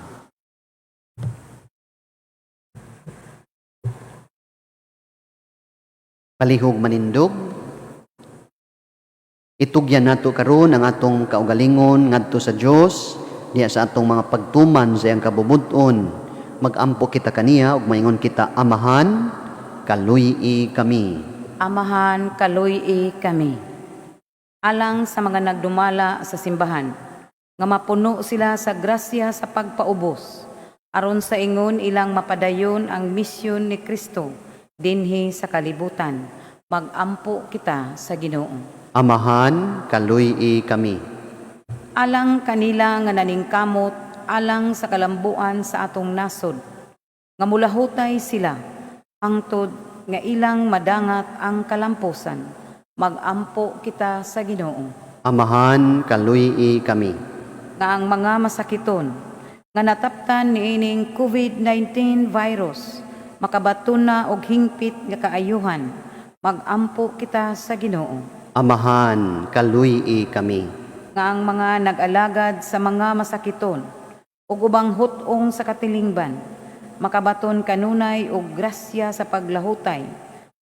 Palihog manindog. Itugyan nato karon ang atong kaugalingon ngadto sa Dios diha sa atong mga pagtuman sa iyang kabubut-on. Magampo kita kaniya ug maingon kita, "Amahan, kaluy-i kami." Amahan, kaluy-i kami. Alang sa mga nagdumala sa simbahan, nga mapuno sila sa grasya sa pagpaubos, aron sa ingon ilang mapadayon ang misyon ni Kristo dinhi sa kalibutan. Magampo kita sa Ginoo. Amahan, kaluy-i kami. Alang kanila nga naningkamot alang sa kalambuan sa atong nasod, nga mulahutay sila hangtod nga ilang madangat ang kalampusan. Magampo kita sa Ginoo. Amahan, kaluy-i kami. Nga ang mga masakiton nga nataptan niining COVID-19 virus makabaton na og hingpit nga kaayuhan. Magampo kita sa Ginoo. Amahan, kaluy-i kami. Nga ang mga nag-alagad sa mga masakiton ug ubang hut-ong sa katilingban makabaton kanunay og grasya sa paglahutay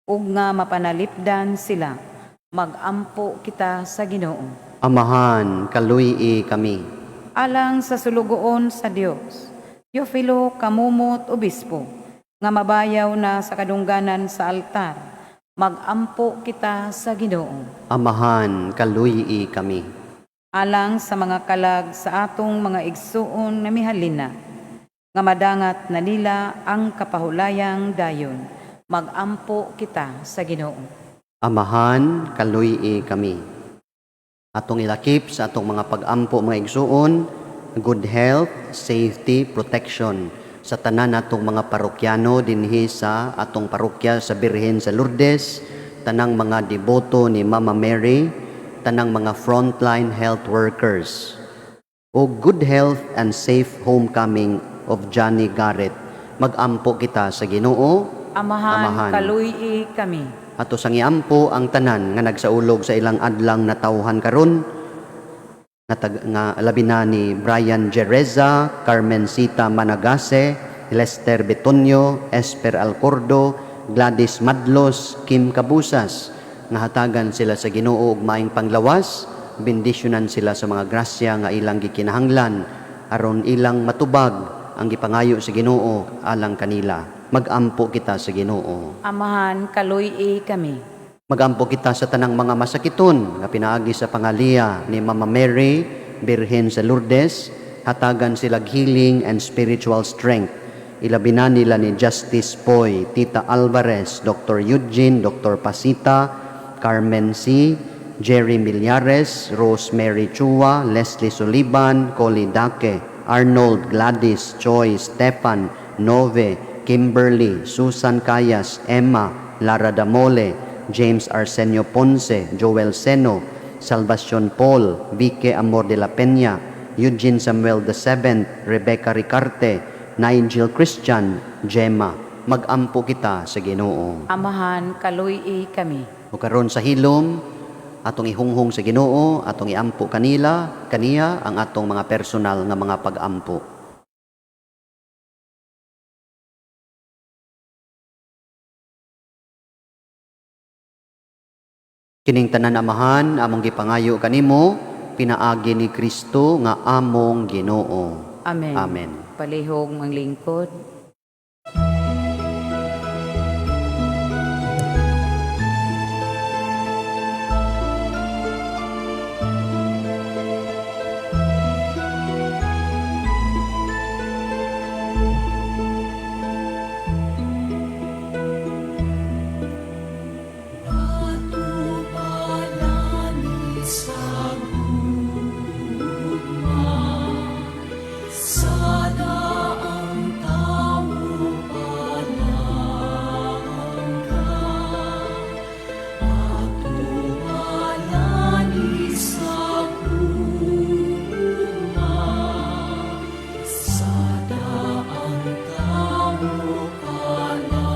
ug nga mapanalipdan sila. Magampo kita sa Ginoo. Amahan, kaluy-i kami. Alang sa sulugoon sa Dios, Teofilo Camomot, Obispo, nga mabayaw na sa kadungganan sa altar. Magampo kita sa Ginoo. Amahan, kaluy-i kami. Alang sa mga kalag sa atong mga igsuon nga mihalin na. Nga madangat na nila ang kapahulayang dayon. Magampo kita sa Ginoo. Amahan, kaluy-i kami. Atong ilakip sa atong mga pag-ampo, mga igsuon, good health, safety, protection sa tanan natong mga parokyano dinhi sa atong parokya sa Birhen sa Lourdes, tanang mga deboto ni Mama Mary, tanang mga frontline health workers, o good health and safe homecoming of Johnny Garrett. Magampo kita sa Ginoo. Amahan, Amahan. Kaluy-i kami. Ato sang iampo ang tanan nga nagsaulog sa ilang adlang natawhan karon nga labi na ni Brian Jereza, Carmencita Managase, Lester Betonio, Esper Alcordo, Gladys Madlos, Kim Cabusas, nga hatagan sila sa Ginoo og maayong panglawas, bendisyonan sila sa mga grasya nga ilang gikinahanglan aron ilang matubag ang gipangayo sa Ginoo alang kanila. Magampo kita sa Ginoo. Amahan, kaluy-i kami. Magampo kita sa tanang mga masakiton nga pinaagi sa pangaliya ni Mama Mary, Birhen sa Lourdes, hatagan sila healing and spiritual strength. Ilabi na nila ni Justice Poy, Tita Alvarez, Dr. Eugene, Dr. Pasita, Carmen C., Jerry Millares, Rosemary Chua, Leslie Sullivan, Collie Dake, Arnold, Gladys, Choi, Stefan, Nove, Kimberly, Susan Cayas, Emma, Lara Damole, James Arsenio Ponce, Joel Seno, Salvacion Paul, Vique Amor de la Peña, Eugene Samuel VII, Rebecca Ricarte, Nigel Christian, Gemma. Magampo kita sa Ginoo. Amahan, kaluy-i kami. O karon sa hilom, atong ihunghong sa Ginoo, atong iampo kanila, kaniya ang atong mga personal nga mga pag-ampo. Kining tanan, Amahan, among gipangayo kanimo pinaagi ni Kristo nga among Ginoo. Amen. Amen. Palihog maglingkod. Atubalani sa gugma, sa daang tawo palangga. Atubalani sa gugma, sa daang tawo palangga.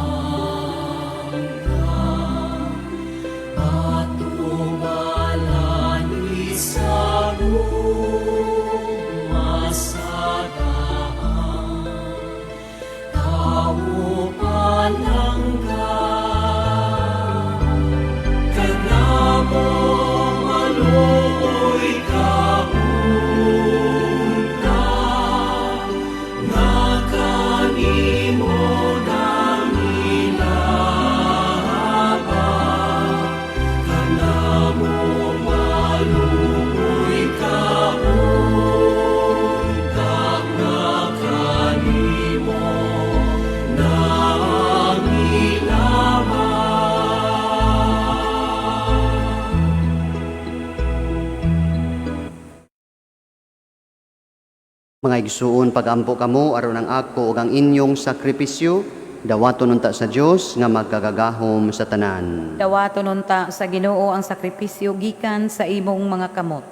Atubalani sa gugma, sa daang tawo palangga. Kanamo maluoy ka unta, nga kanimo nangilaba. Kanamo maluoy ka unta, nga kanimo nangilaba. Mga igsuon, pagampo kamo aron ang ako ug ang inyong sakripisyo dawaton unta sa Dios nga magkagagahom sa tanan. Dawaton unta sa Ginoo ang sakripisyo gikan sa imong mga kamot,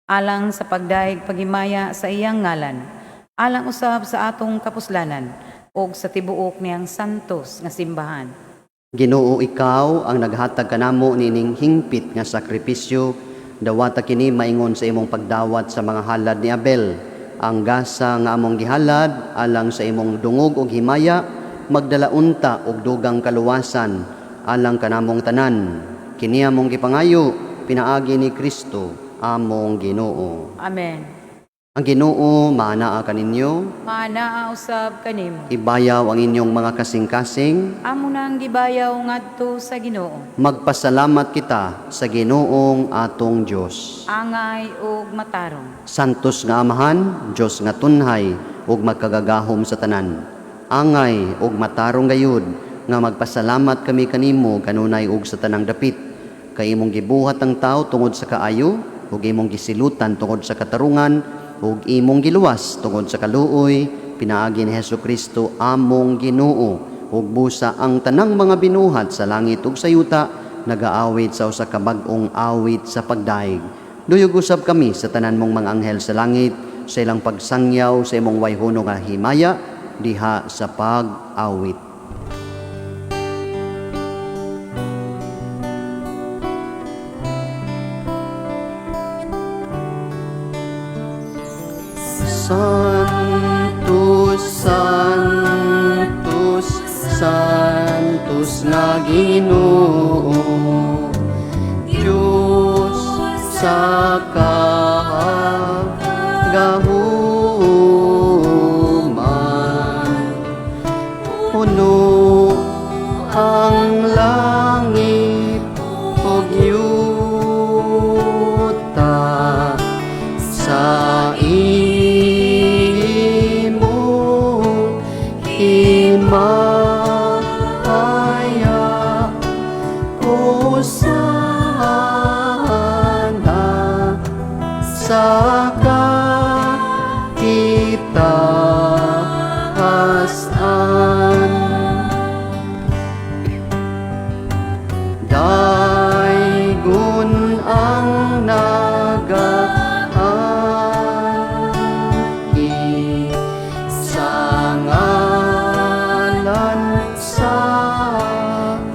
alang sa pagdayeg paghimaya sa iyang ngalan, alang usab sa atong kapuslanan ug sa tibuok niyang santos nga simbahan. Ginoo, ikaw ang naghatag kanamo nining hingpit nga sakripisyo, dawata kini maingon sa imong pagdawat sa mga halad ni Abel. Ang gasa nga among gihalad alang sa imong dungog ug himaya magdala unta og dugang kaluwasan alang kanamong tanan. Kini among gipangayo pinaagi ni Kristo among Ginoo. Amen. Ang Ginoo maanaa kaninyo. Maanaa usab kanimo. Ibayaw ang inyong mga kasing-kasing. Amo nang gibayaw ngadto sa Ginoo. Magpasalamat kita sa Ginoong atong Dios. Angay ug matarong. Santos nga Amahan, Dios nga tunhay ug magkagagahom sa tanan. Angay ug matarong gayud nga magpasalamat kami kanimo kanunay ug sa tanang dapit. Kay imong gibuhat ang tao tungod sa kaayo ug imong gisilutan tungod sa katarungan ug imong giluwas tungod sa kaluoy pinaagi ni Hesukristo among Ginoo. Ug busa ang tanang mga binuhat sa langit ug sa yuta nagaawit sa usa ka bag-ong awit sa pagdaig. Duyog usab kami sa tanan mong mga anghel sa langit sa ilang pagsangyaw sa imong wayhono nga himaya diha sa pag-awit. Santos, Santos, Santos nga Ginoo, Diyos sa kagahuman. Puno ang langit ug yuta sa imong himaya. Hosana sa kakitaasan. Daygon ang nagaagi sa ngalan sa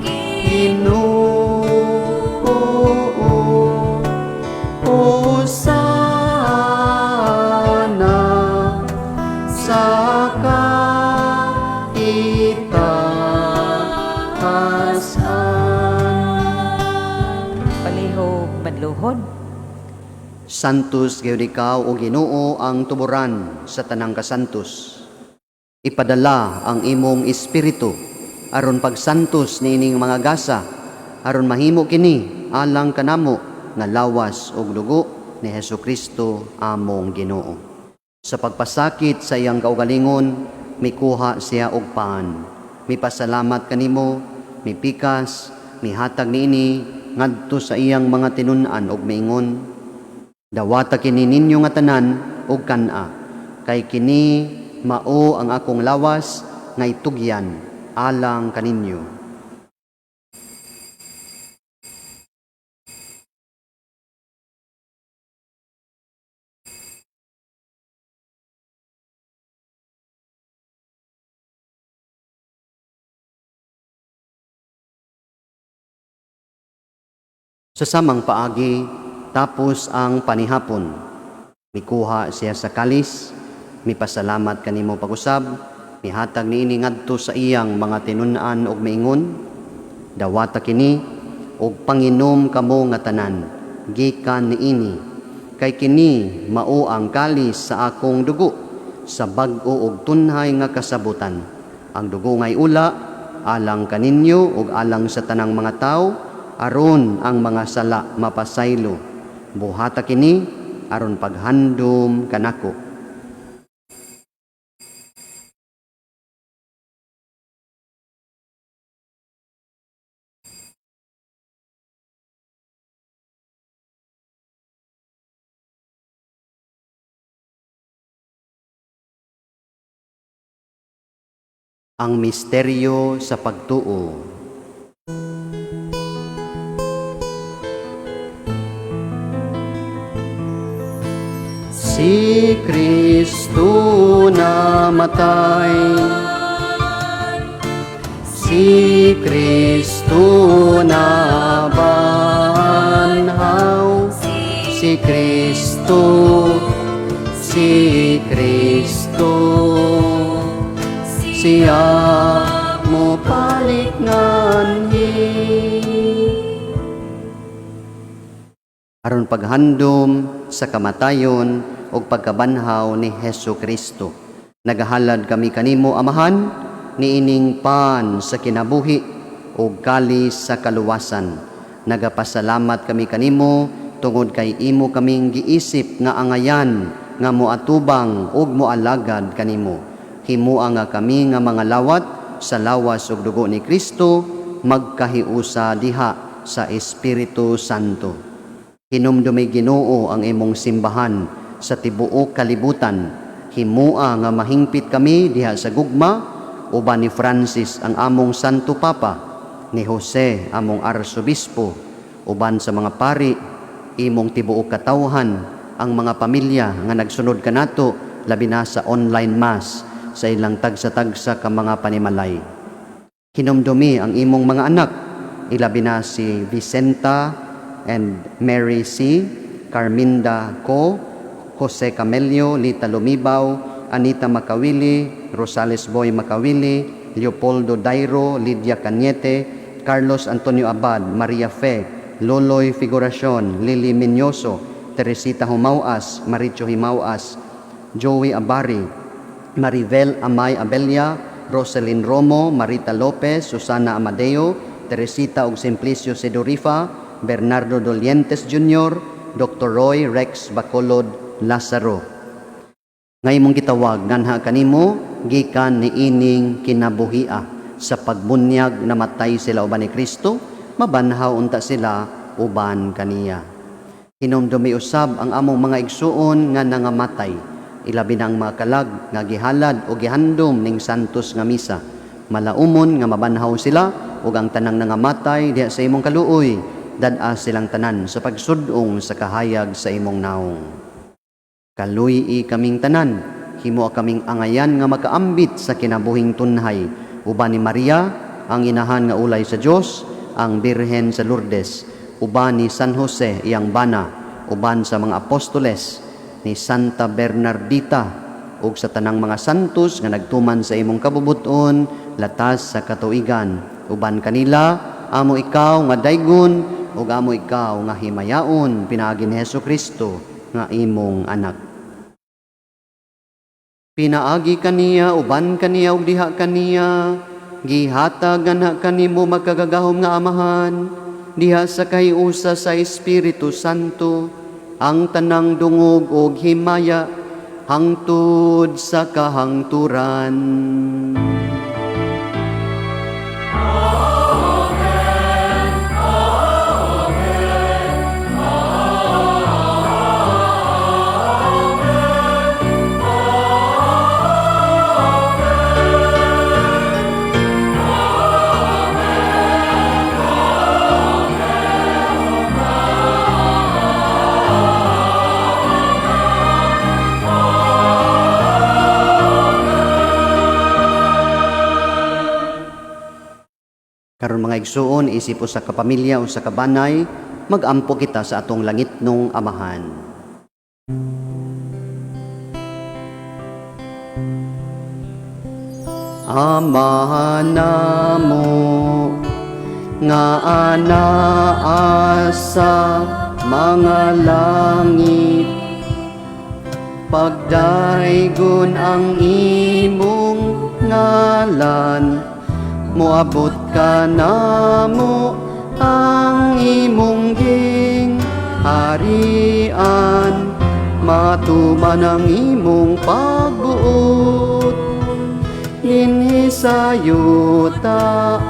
Ginoo. Hosana sa kakitaasan. Palihog madluhod. Santos gayud ikaw o Ginoo ang tuburan sa tanang kasantos. Ipadala ang imong espiritu aron pagsantos niining mga gasa, aron mahimo kini alang kanamo nga lawas ug dugo ni Hesukristo among Ginoo. Sa pagpasakit sa iyang kaugalingon, mikuha siya og paan. Mipasalamat kanimo, mipikas, mihatag niini ngadto sa iyang mga tinun-an ug miingon, dawata kini ninyo nga tanan og kan-a, kay kini mao ang akong lawas nga itugyan alang kaninyo. Sa samang paagi, tapos ang panihapon, mikuha siya sa kalis, mipasalamat kanimo pag-usab, mihatag niini ngadto sa iyang mga tinun-an og miingon, dawata kini og panginom kamo nga tanan, gikan niini, kay kini mao ang kalis sa akong dugo, sa bag-o og tunhay nga kasabutan. Ang dugo ngay ula, alang kaninyo ug alang sa tanang mga tawo, aron ang mga sala mapasaylo. Buhata kini aron paghandom kanako. Ang misteryo sa pagtuo. Si Kristo namatay, si Kristo nabanhaw, si Kristo, si Kristo, siya mo palit nganhi. Aron paghandom sa kamatayon ug pagkabanhaw ni Hesu Kristo. Nagahalad kami kanimo, Amahan, niining pan sa kinabuhi ug kalis sa kaluwasan. Nagapasalamat kami kanimo tungod kay imo kaming giisip nga angayan nga moatubang ug moalagad kanimo. Himua nga kami nga mga lawat sa lawas ug dugo ni Kristo magkahiusa diha sa Espiritu Santo. Hinumdumi, Ginoo, ang imong simbahan sa tibuok kalibutan. Himua nga mahingpit kami diha sa gugma uban ni Francis ang among Santo Papa, ni Jose among Arsobispo, uban sa mga pari, imong tibuok katawhan, ang mga pamilya nga nagsunod kanato labi na sa online Mass sa ilang tagsa-tagsa ka mga panimalay. Hinumdumi ang imong mga anak, ilabi na si Vicenta and Mary C., Carminda Co, Jose Camelio, Lita Lumibaw, Anita Macawili, Rosales Boy Macawili, Leopoldo Dairo, Lydia Cañete, Carlos Antonio Abad, Maria Fe, Loloy Figuracion, Lily Minyoso, Teresita Humawas, Maricho Himawas, Joey Abari, Marivel Amay Abelia, Roselyn Romo, Marita Lopez, Susana Amadeo, Teresita ug Simplicio Sedorifa, Bernardo Dolientes Jr., Dr. Roy Rex Bacolod Lazaro, nga imong gitawag nganha kanimo gikan niining kinabuhia. Sa pagbunyag namatay sila uban ni Kristo, mabanhaw unta sila uban kaniya. Hinumdumi usab ang among mga igsuon nga nangamatay, ilabi na ang mga kalag nga gihalad o gihandom ning santos nga misa. Malaumon nga mabanhaw sila ug ang tanang nangamatay diha sa imong kaluoy, dad-a silang tanan sa pagsud-ong sa kahayag sa imong naong. Kaluy-i kaming tanan, himoa kaming angayan nga makaambit sa kinabuhing tunhay uban ni Maria, ang inahan nga ulay sa Dios, ang Birhen sa Lourdes, uban ni San Jose iyang bana, uban sa mga apostoles, ni Santa Bernardita ug sa tanang mga santos nga nagtuman sa imong kabubut-on latas sa katuigan. Uban kanila amo ikaw nga daygon ug amo ikaw nga himayaon pinaagi ni Hesus Kristo nga imong anak. Pinaagi kaniya, uban kaniya ug diha kaniya, gihatag nganha kanimo, makagagahom nga Amahan, diha sa kahiusa sa Espiritu Santo, ang tanang dungog ug himaya hangtod sa kahangturan. Karon, mga igsuon, isip usa ka pamilya, usa ka banay, magampo kita sa atong langitnong Amahan. Amahan namo nga anaa sa mga langit, pagdaygon ang imong ngalan, moabot kanamo ang imong gingharian, matuman ang imong pagbuot dinhi sa yuta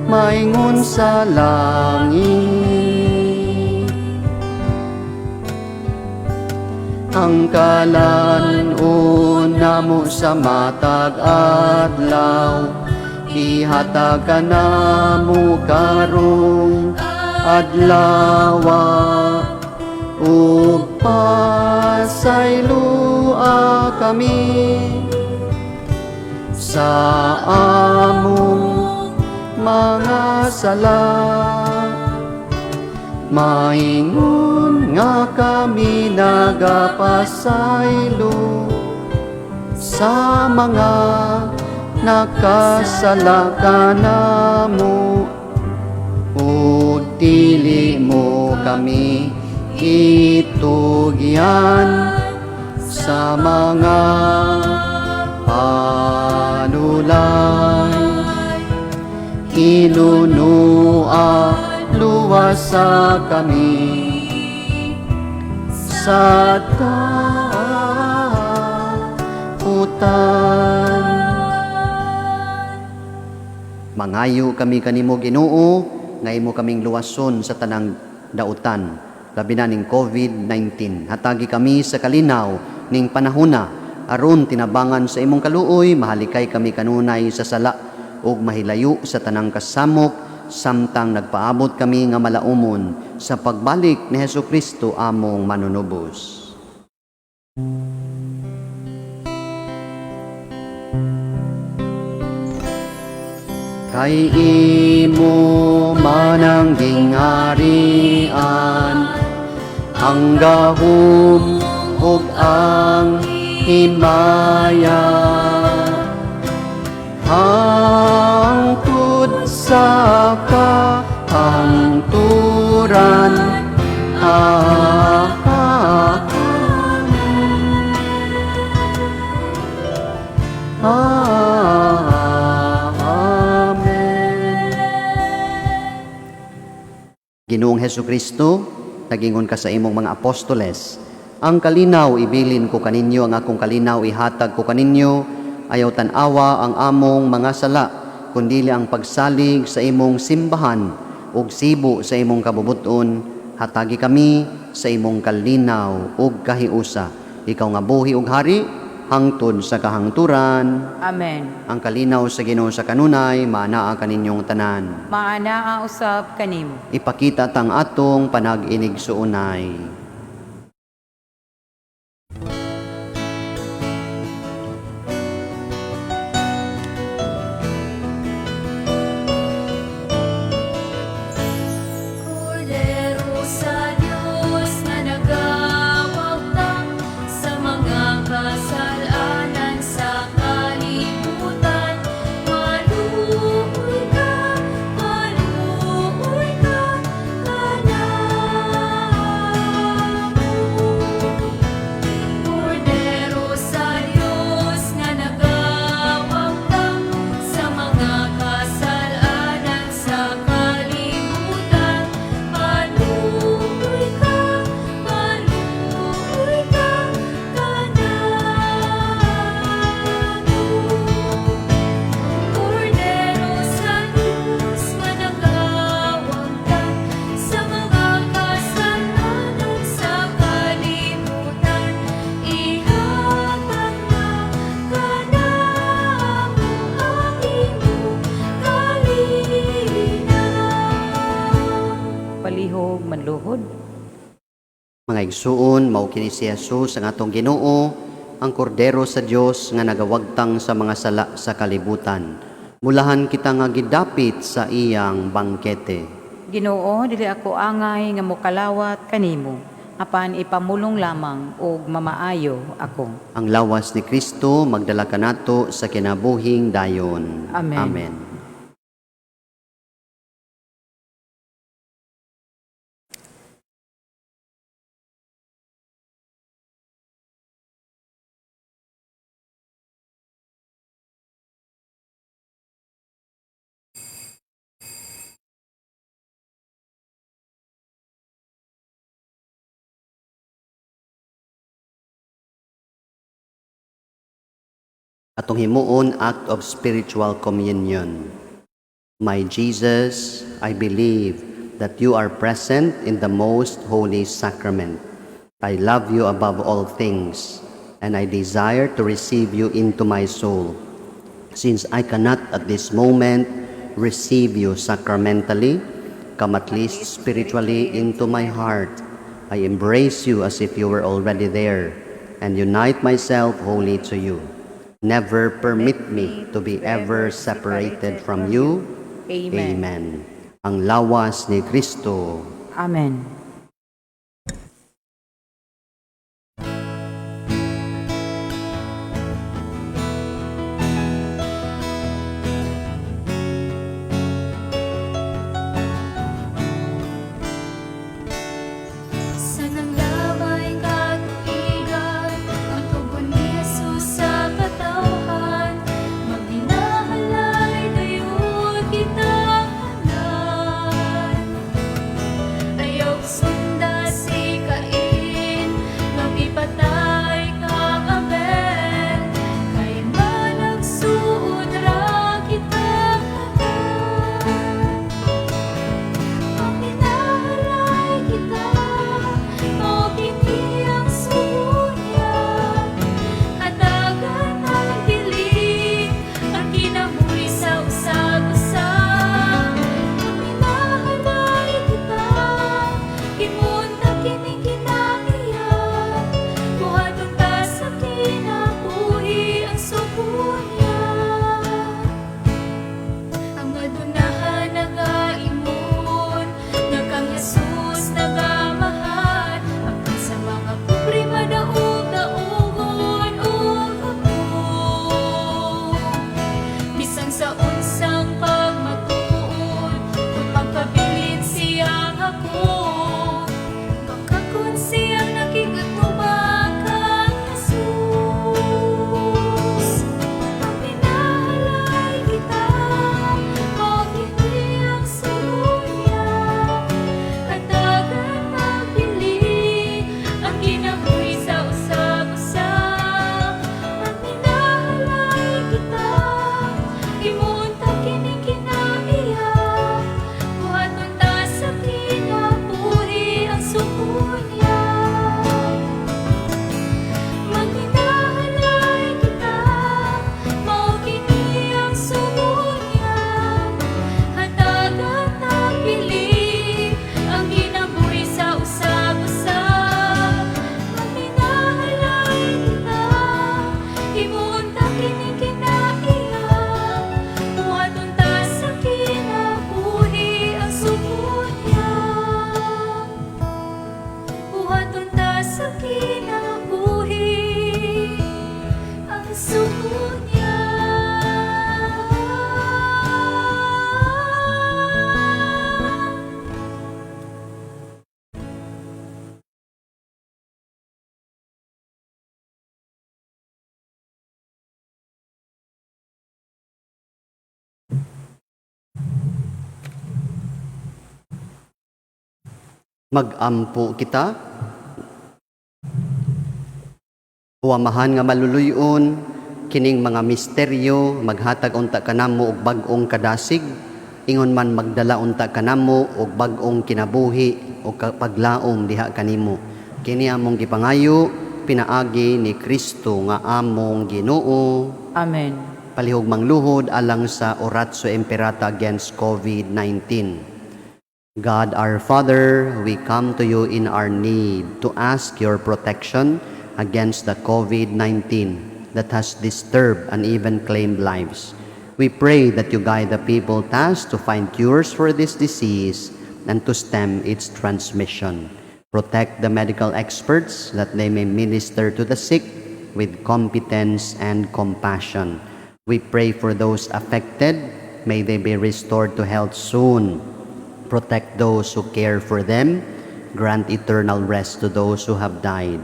maingon sa langit. Ang kalan-on namo sa matag adlaw, ihatag kanamo karong adlawa, ug pasaylua kami sa among mga sala, maingon nga kami nagapasaylo sa mga nakasala kanamo, ug dili mo kami itugyan Sa mga panulay, Hinunua, luwasa kami sa dautan. Mangayo kami kanimo, Ginoo, nga imo kaming luwason sa tanang dautan, labi na ning COVID-19. Hatagi kami sa kalinaw ning panahona aron tinabangan sa imong kaluoy mahalikay kami kanunay sa sala ug mahilayo sa tanang kasamok samtang nagpaabot kami nga malaumon sa pagbalik ni Hesus Kristo among manunubos. Kay imo man ang gingharian, ang gahom ug ang himaya, hangtod sa kahangturan. Ah, ah, Amen. Ginoong Hesus Kristo, nagingon ka sa imong mga apostoles, "Ang kalinaw ibilin ko kaninyo, ang akong kalinaw ihatag ko kaninyo, ayaw tan-awa ang among mga sala, kundili ang pagsalig sa imong simbahan ug sibo sa imong kabubuton, hatagi kami sa imong kalinaw ug kahiusa. Ikaw nga buhi ug hari hangtod sa kahangturan." Amen. Ang kalinaw sa Ginoo sa kanunay maanaa kaninyong tanan. Maanaa usab kanimo. Ipakita tang atong panag-inigsuonay. Kordero sa Diyos nga nagawagtang sa mga kasalanan sa kalibutan, maluoy ka kanamo. Kordero sa Diyos nga nagawagtang sa mga kasalanan sa kalibutan, maluoy ka kanamo. Kordero sa Diyos nga nagawagtang sa mga kasalanan sa kalibutan, ihatag na kanamo ang imong kalinaw. Palihog manluhod. Mga igsuon, mao kini si Jesus ang atong Ginoo, ang Kordero sa Dios nga nagawagtang sa mga sala sa kalibutan. Mulahan kita nga gidapit sa iyang bangkete. Ginoo, dili ako angay nga mokalawat kanimo, apan ipamulong lamang ug mamaayo ako. Ang lawas ni Kristo magdala kanato sa kinabuhing dayon. Amen. Amen. Atong himuon act of spiritual communion. My Jesus, I believe that you are present in the most holy sacrament. I love you above all things, and I desire to receive you into my soul. Since I cannot at this moment receive you sacramentally, come at least spiritually into my heart. I embrace you as if you were already there, and unite myself wholly to you. Never permit me to be ever separated from you. Amen. Amen. Ang lawas ni Kristo. Amen. Sa nanglabay katuigan, ang Magampo kita. O Amahan nga maluluyon, kining mga misteryo maghatag unta kanamo og bag-ong kadasig, ingon man magdala unta kanamo og bag-ong kinabuhi o paglaom diha kanimo. Kini among gipangayo pinaagi ni Kristo nga among Ginoo. Amen. Palihog mangluhod alang sa Oratio Imperata against COVID-19. God our Father, we come to you in our need to ask your protection against the COVID-19 that has disturbed and even claimed lives. We pray that you guide the people tasked to find cures for this disease and to stem its transmission. Protect the medical experts that they may minister to the sick with competence and compassion. We pray for those affected. May they be restored to health soon. Protect those who care for them. Grant eternal rest to those who have died.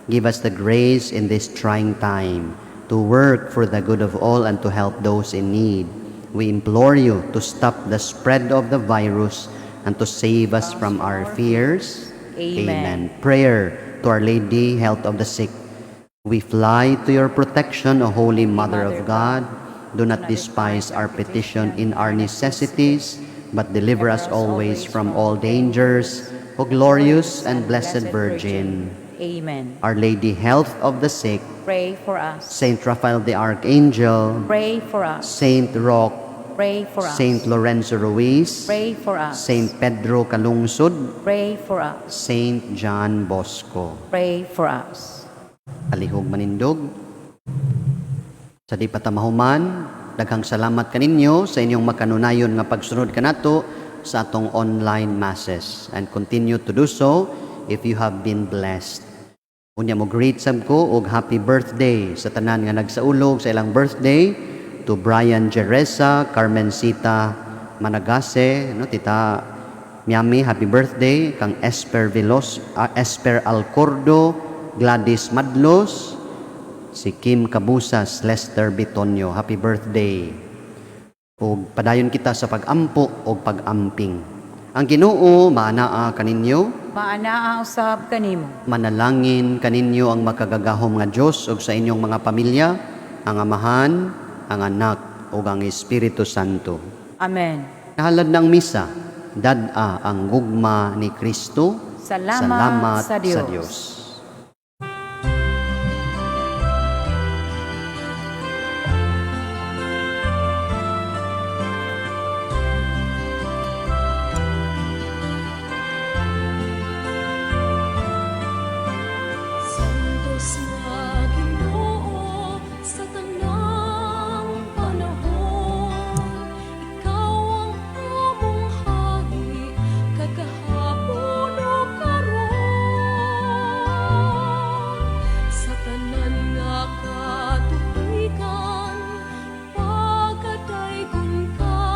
Give us the grace in this trying time to work for the good of all and to help those in need. We implore you to stop the spread of the virus and to save us from our fears. Amen. Prayer to Our Lady, Health of the Sick. We fly to your protection, O Holy Mother of God. Do not despise our petition in our necessities, but deliver us always from all dangers. O glorious and blessed Virgin. Amen. Our Lady, Health of the Sick, Pray for us. Saint Raphael the Archangel, Pray for us. Saint Roch, Pray for us. Saint Lorenzo Ruiz, Pray for us. Saint Pedro Calungsod, Pray for us. Saint John Bosco. Pray for us. Palihog manindog. Sa di pa ta mahuman, daghang salamat kaninyo sa inyong makanunayon nga pagsunod kanato sa atong online masses, and continue to do so if you have been blessed. Unya mo greet sab ko og happy birthday sa tanan nga nagsaulog sa ilang birthday, to Brian Jeresa, Carmencita Managase, no, Tita Miami, happy birthday kang Esper Velos, Esper Alcordo, Gladys Madlos, si Kim Cabusas, Lester Bitonio, happy birthday. Ug padayon kita sa pag-ampo ug pag-amping. Ang Ginoo maanaa kaninyo. Maanaa usab kanimo. Manalangin kaninyo ang makagagahom nga Dios ug sa inyong mga pamilya, ang Amahan, ang Anak ug ang Espiritu Santo. Amen. Nahalad ng misa, dad-a ang gugma ni Kristo. Salamat sa Dios. Sa Dios. Santos nga Ginoo sa tanang panahon, ikaw ang among hari kagahapon ug karon. Sa tanan nga katubigan pagadaygon ka,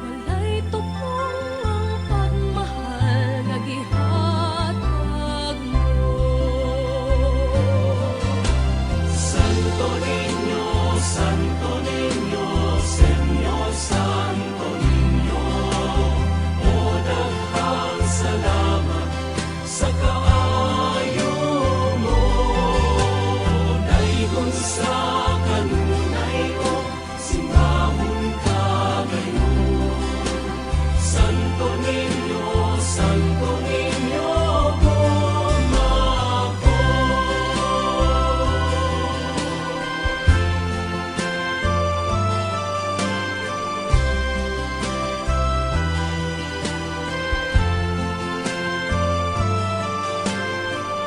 walay tukmong ang pagmahal nga gihatag mo. Santo Niño, Santo Niño, Señor Santo Niño, o daghang salamat sa kaayo mo. Daygon sa kanunay ko, simbahon ka gayon. Santo Niño, Santo Niño, gugma ko.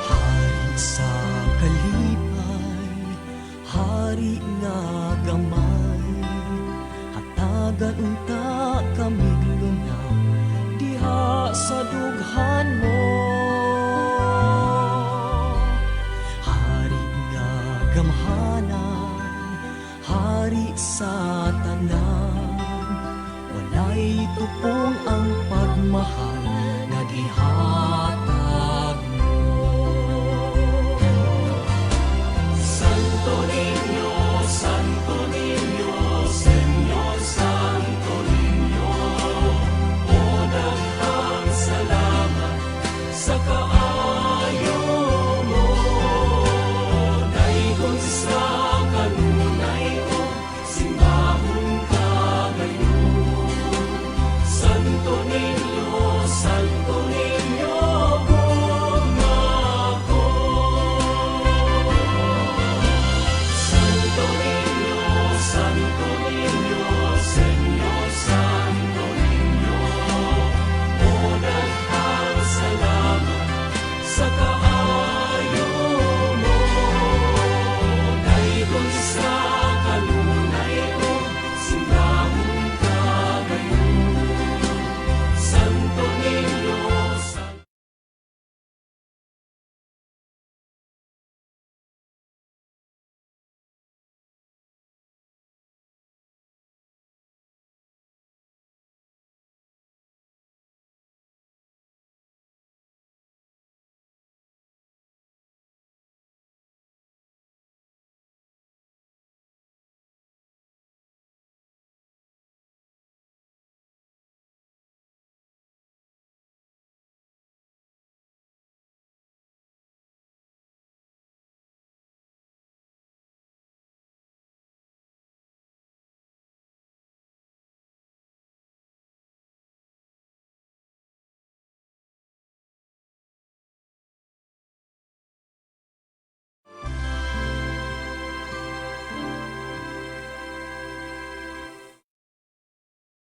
Hari sa kalipay, hari nga gamay, hatagan unta.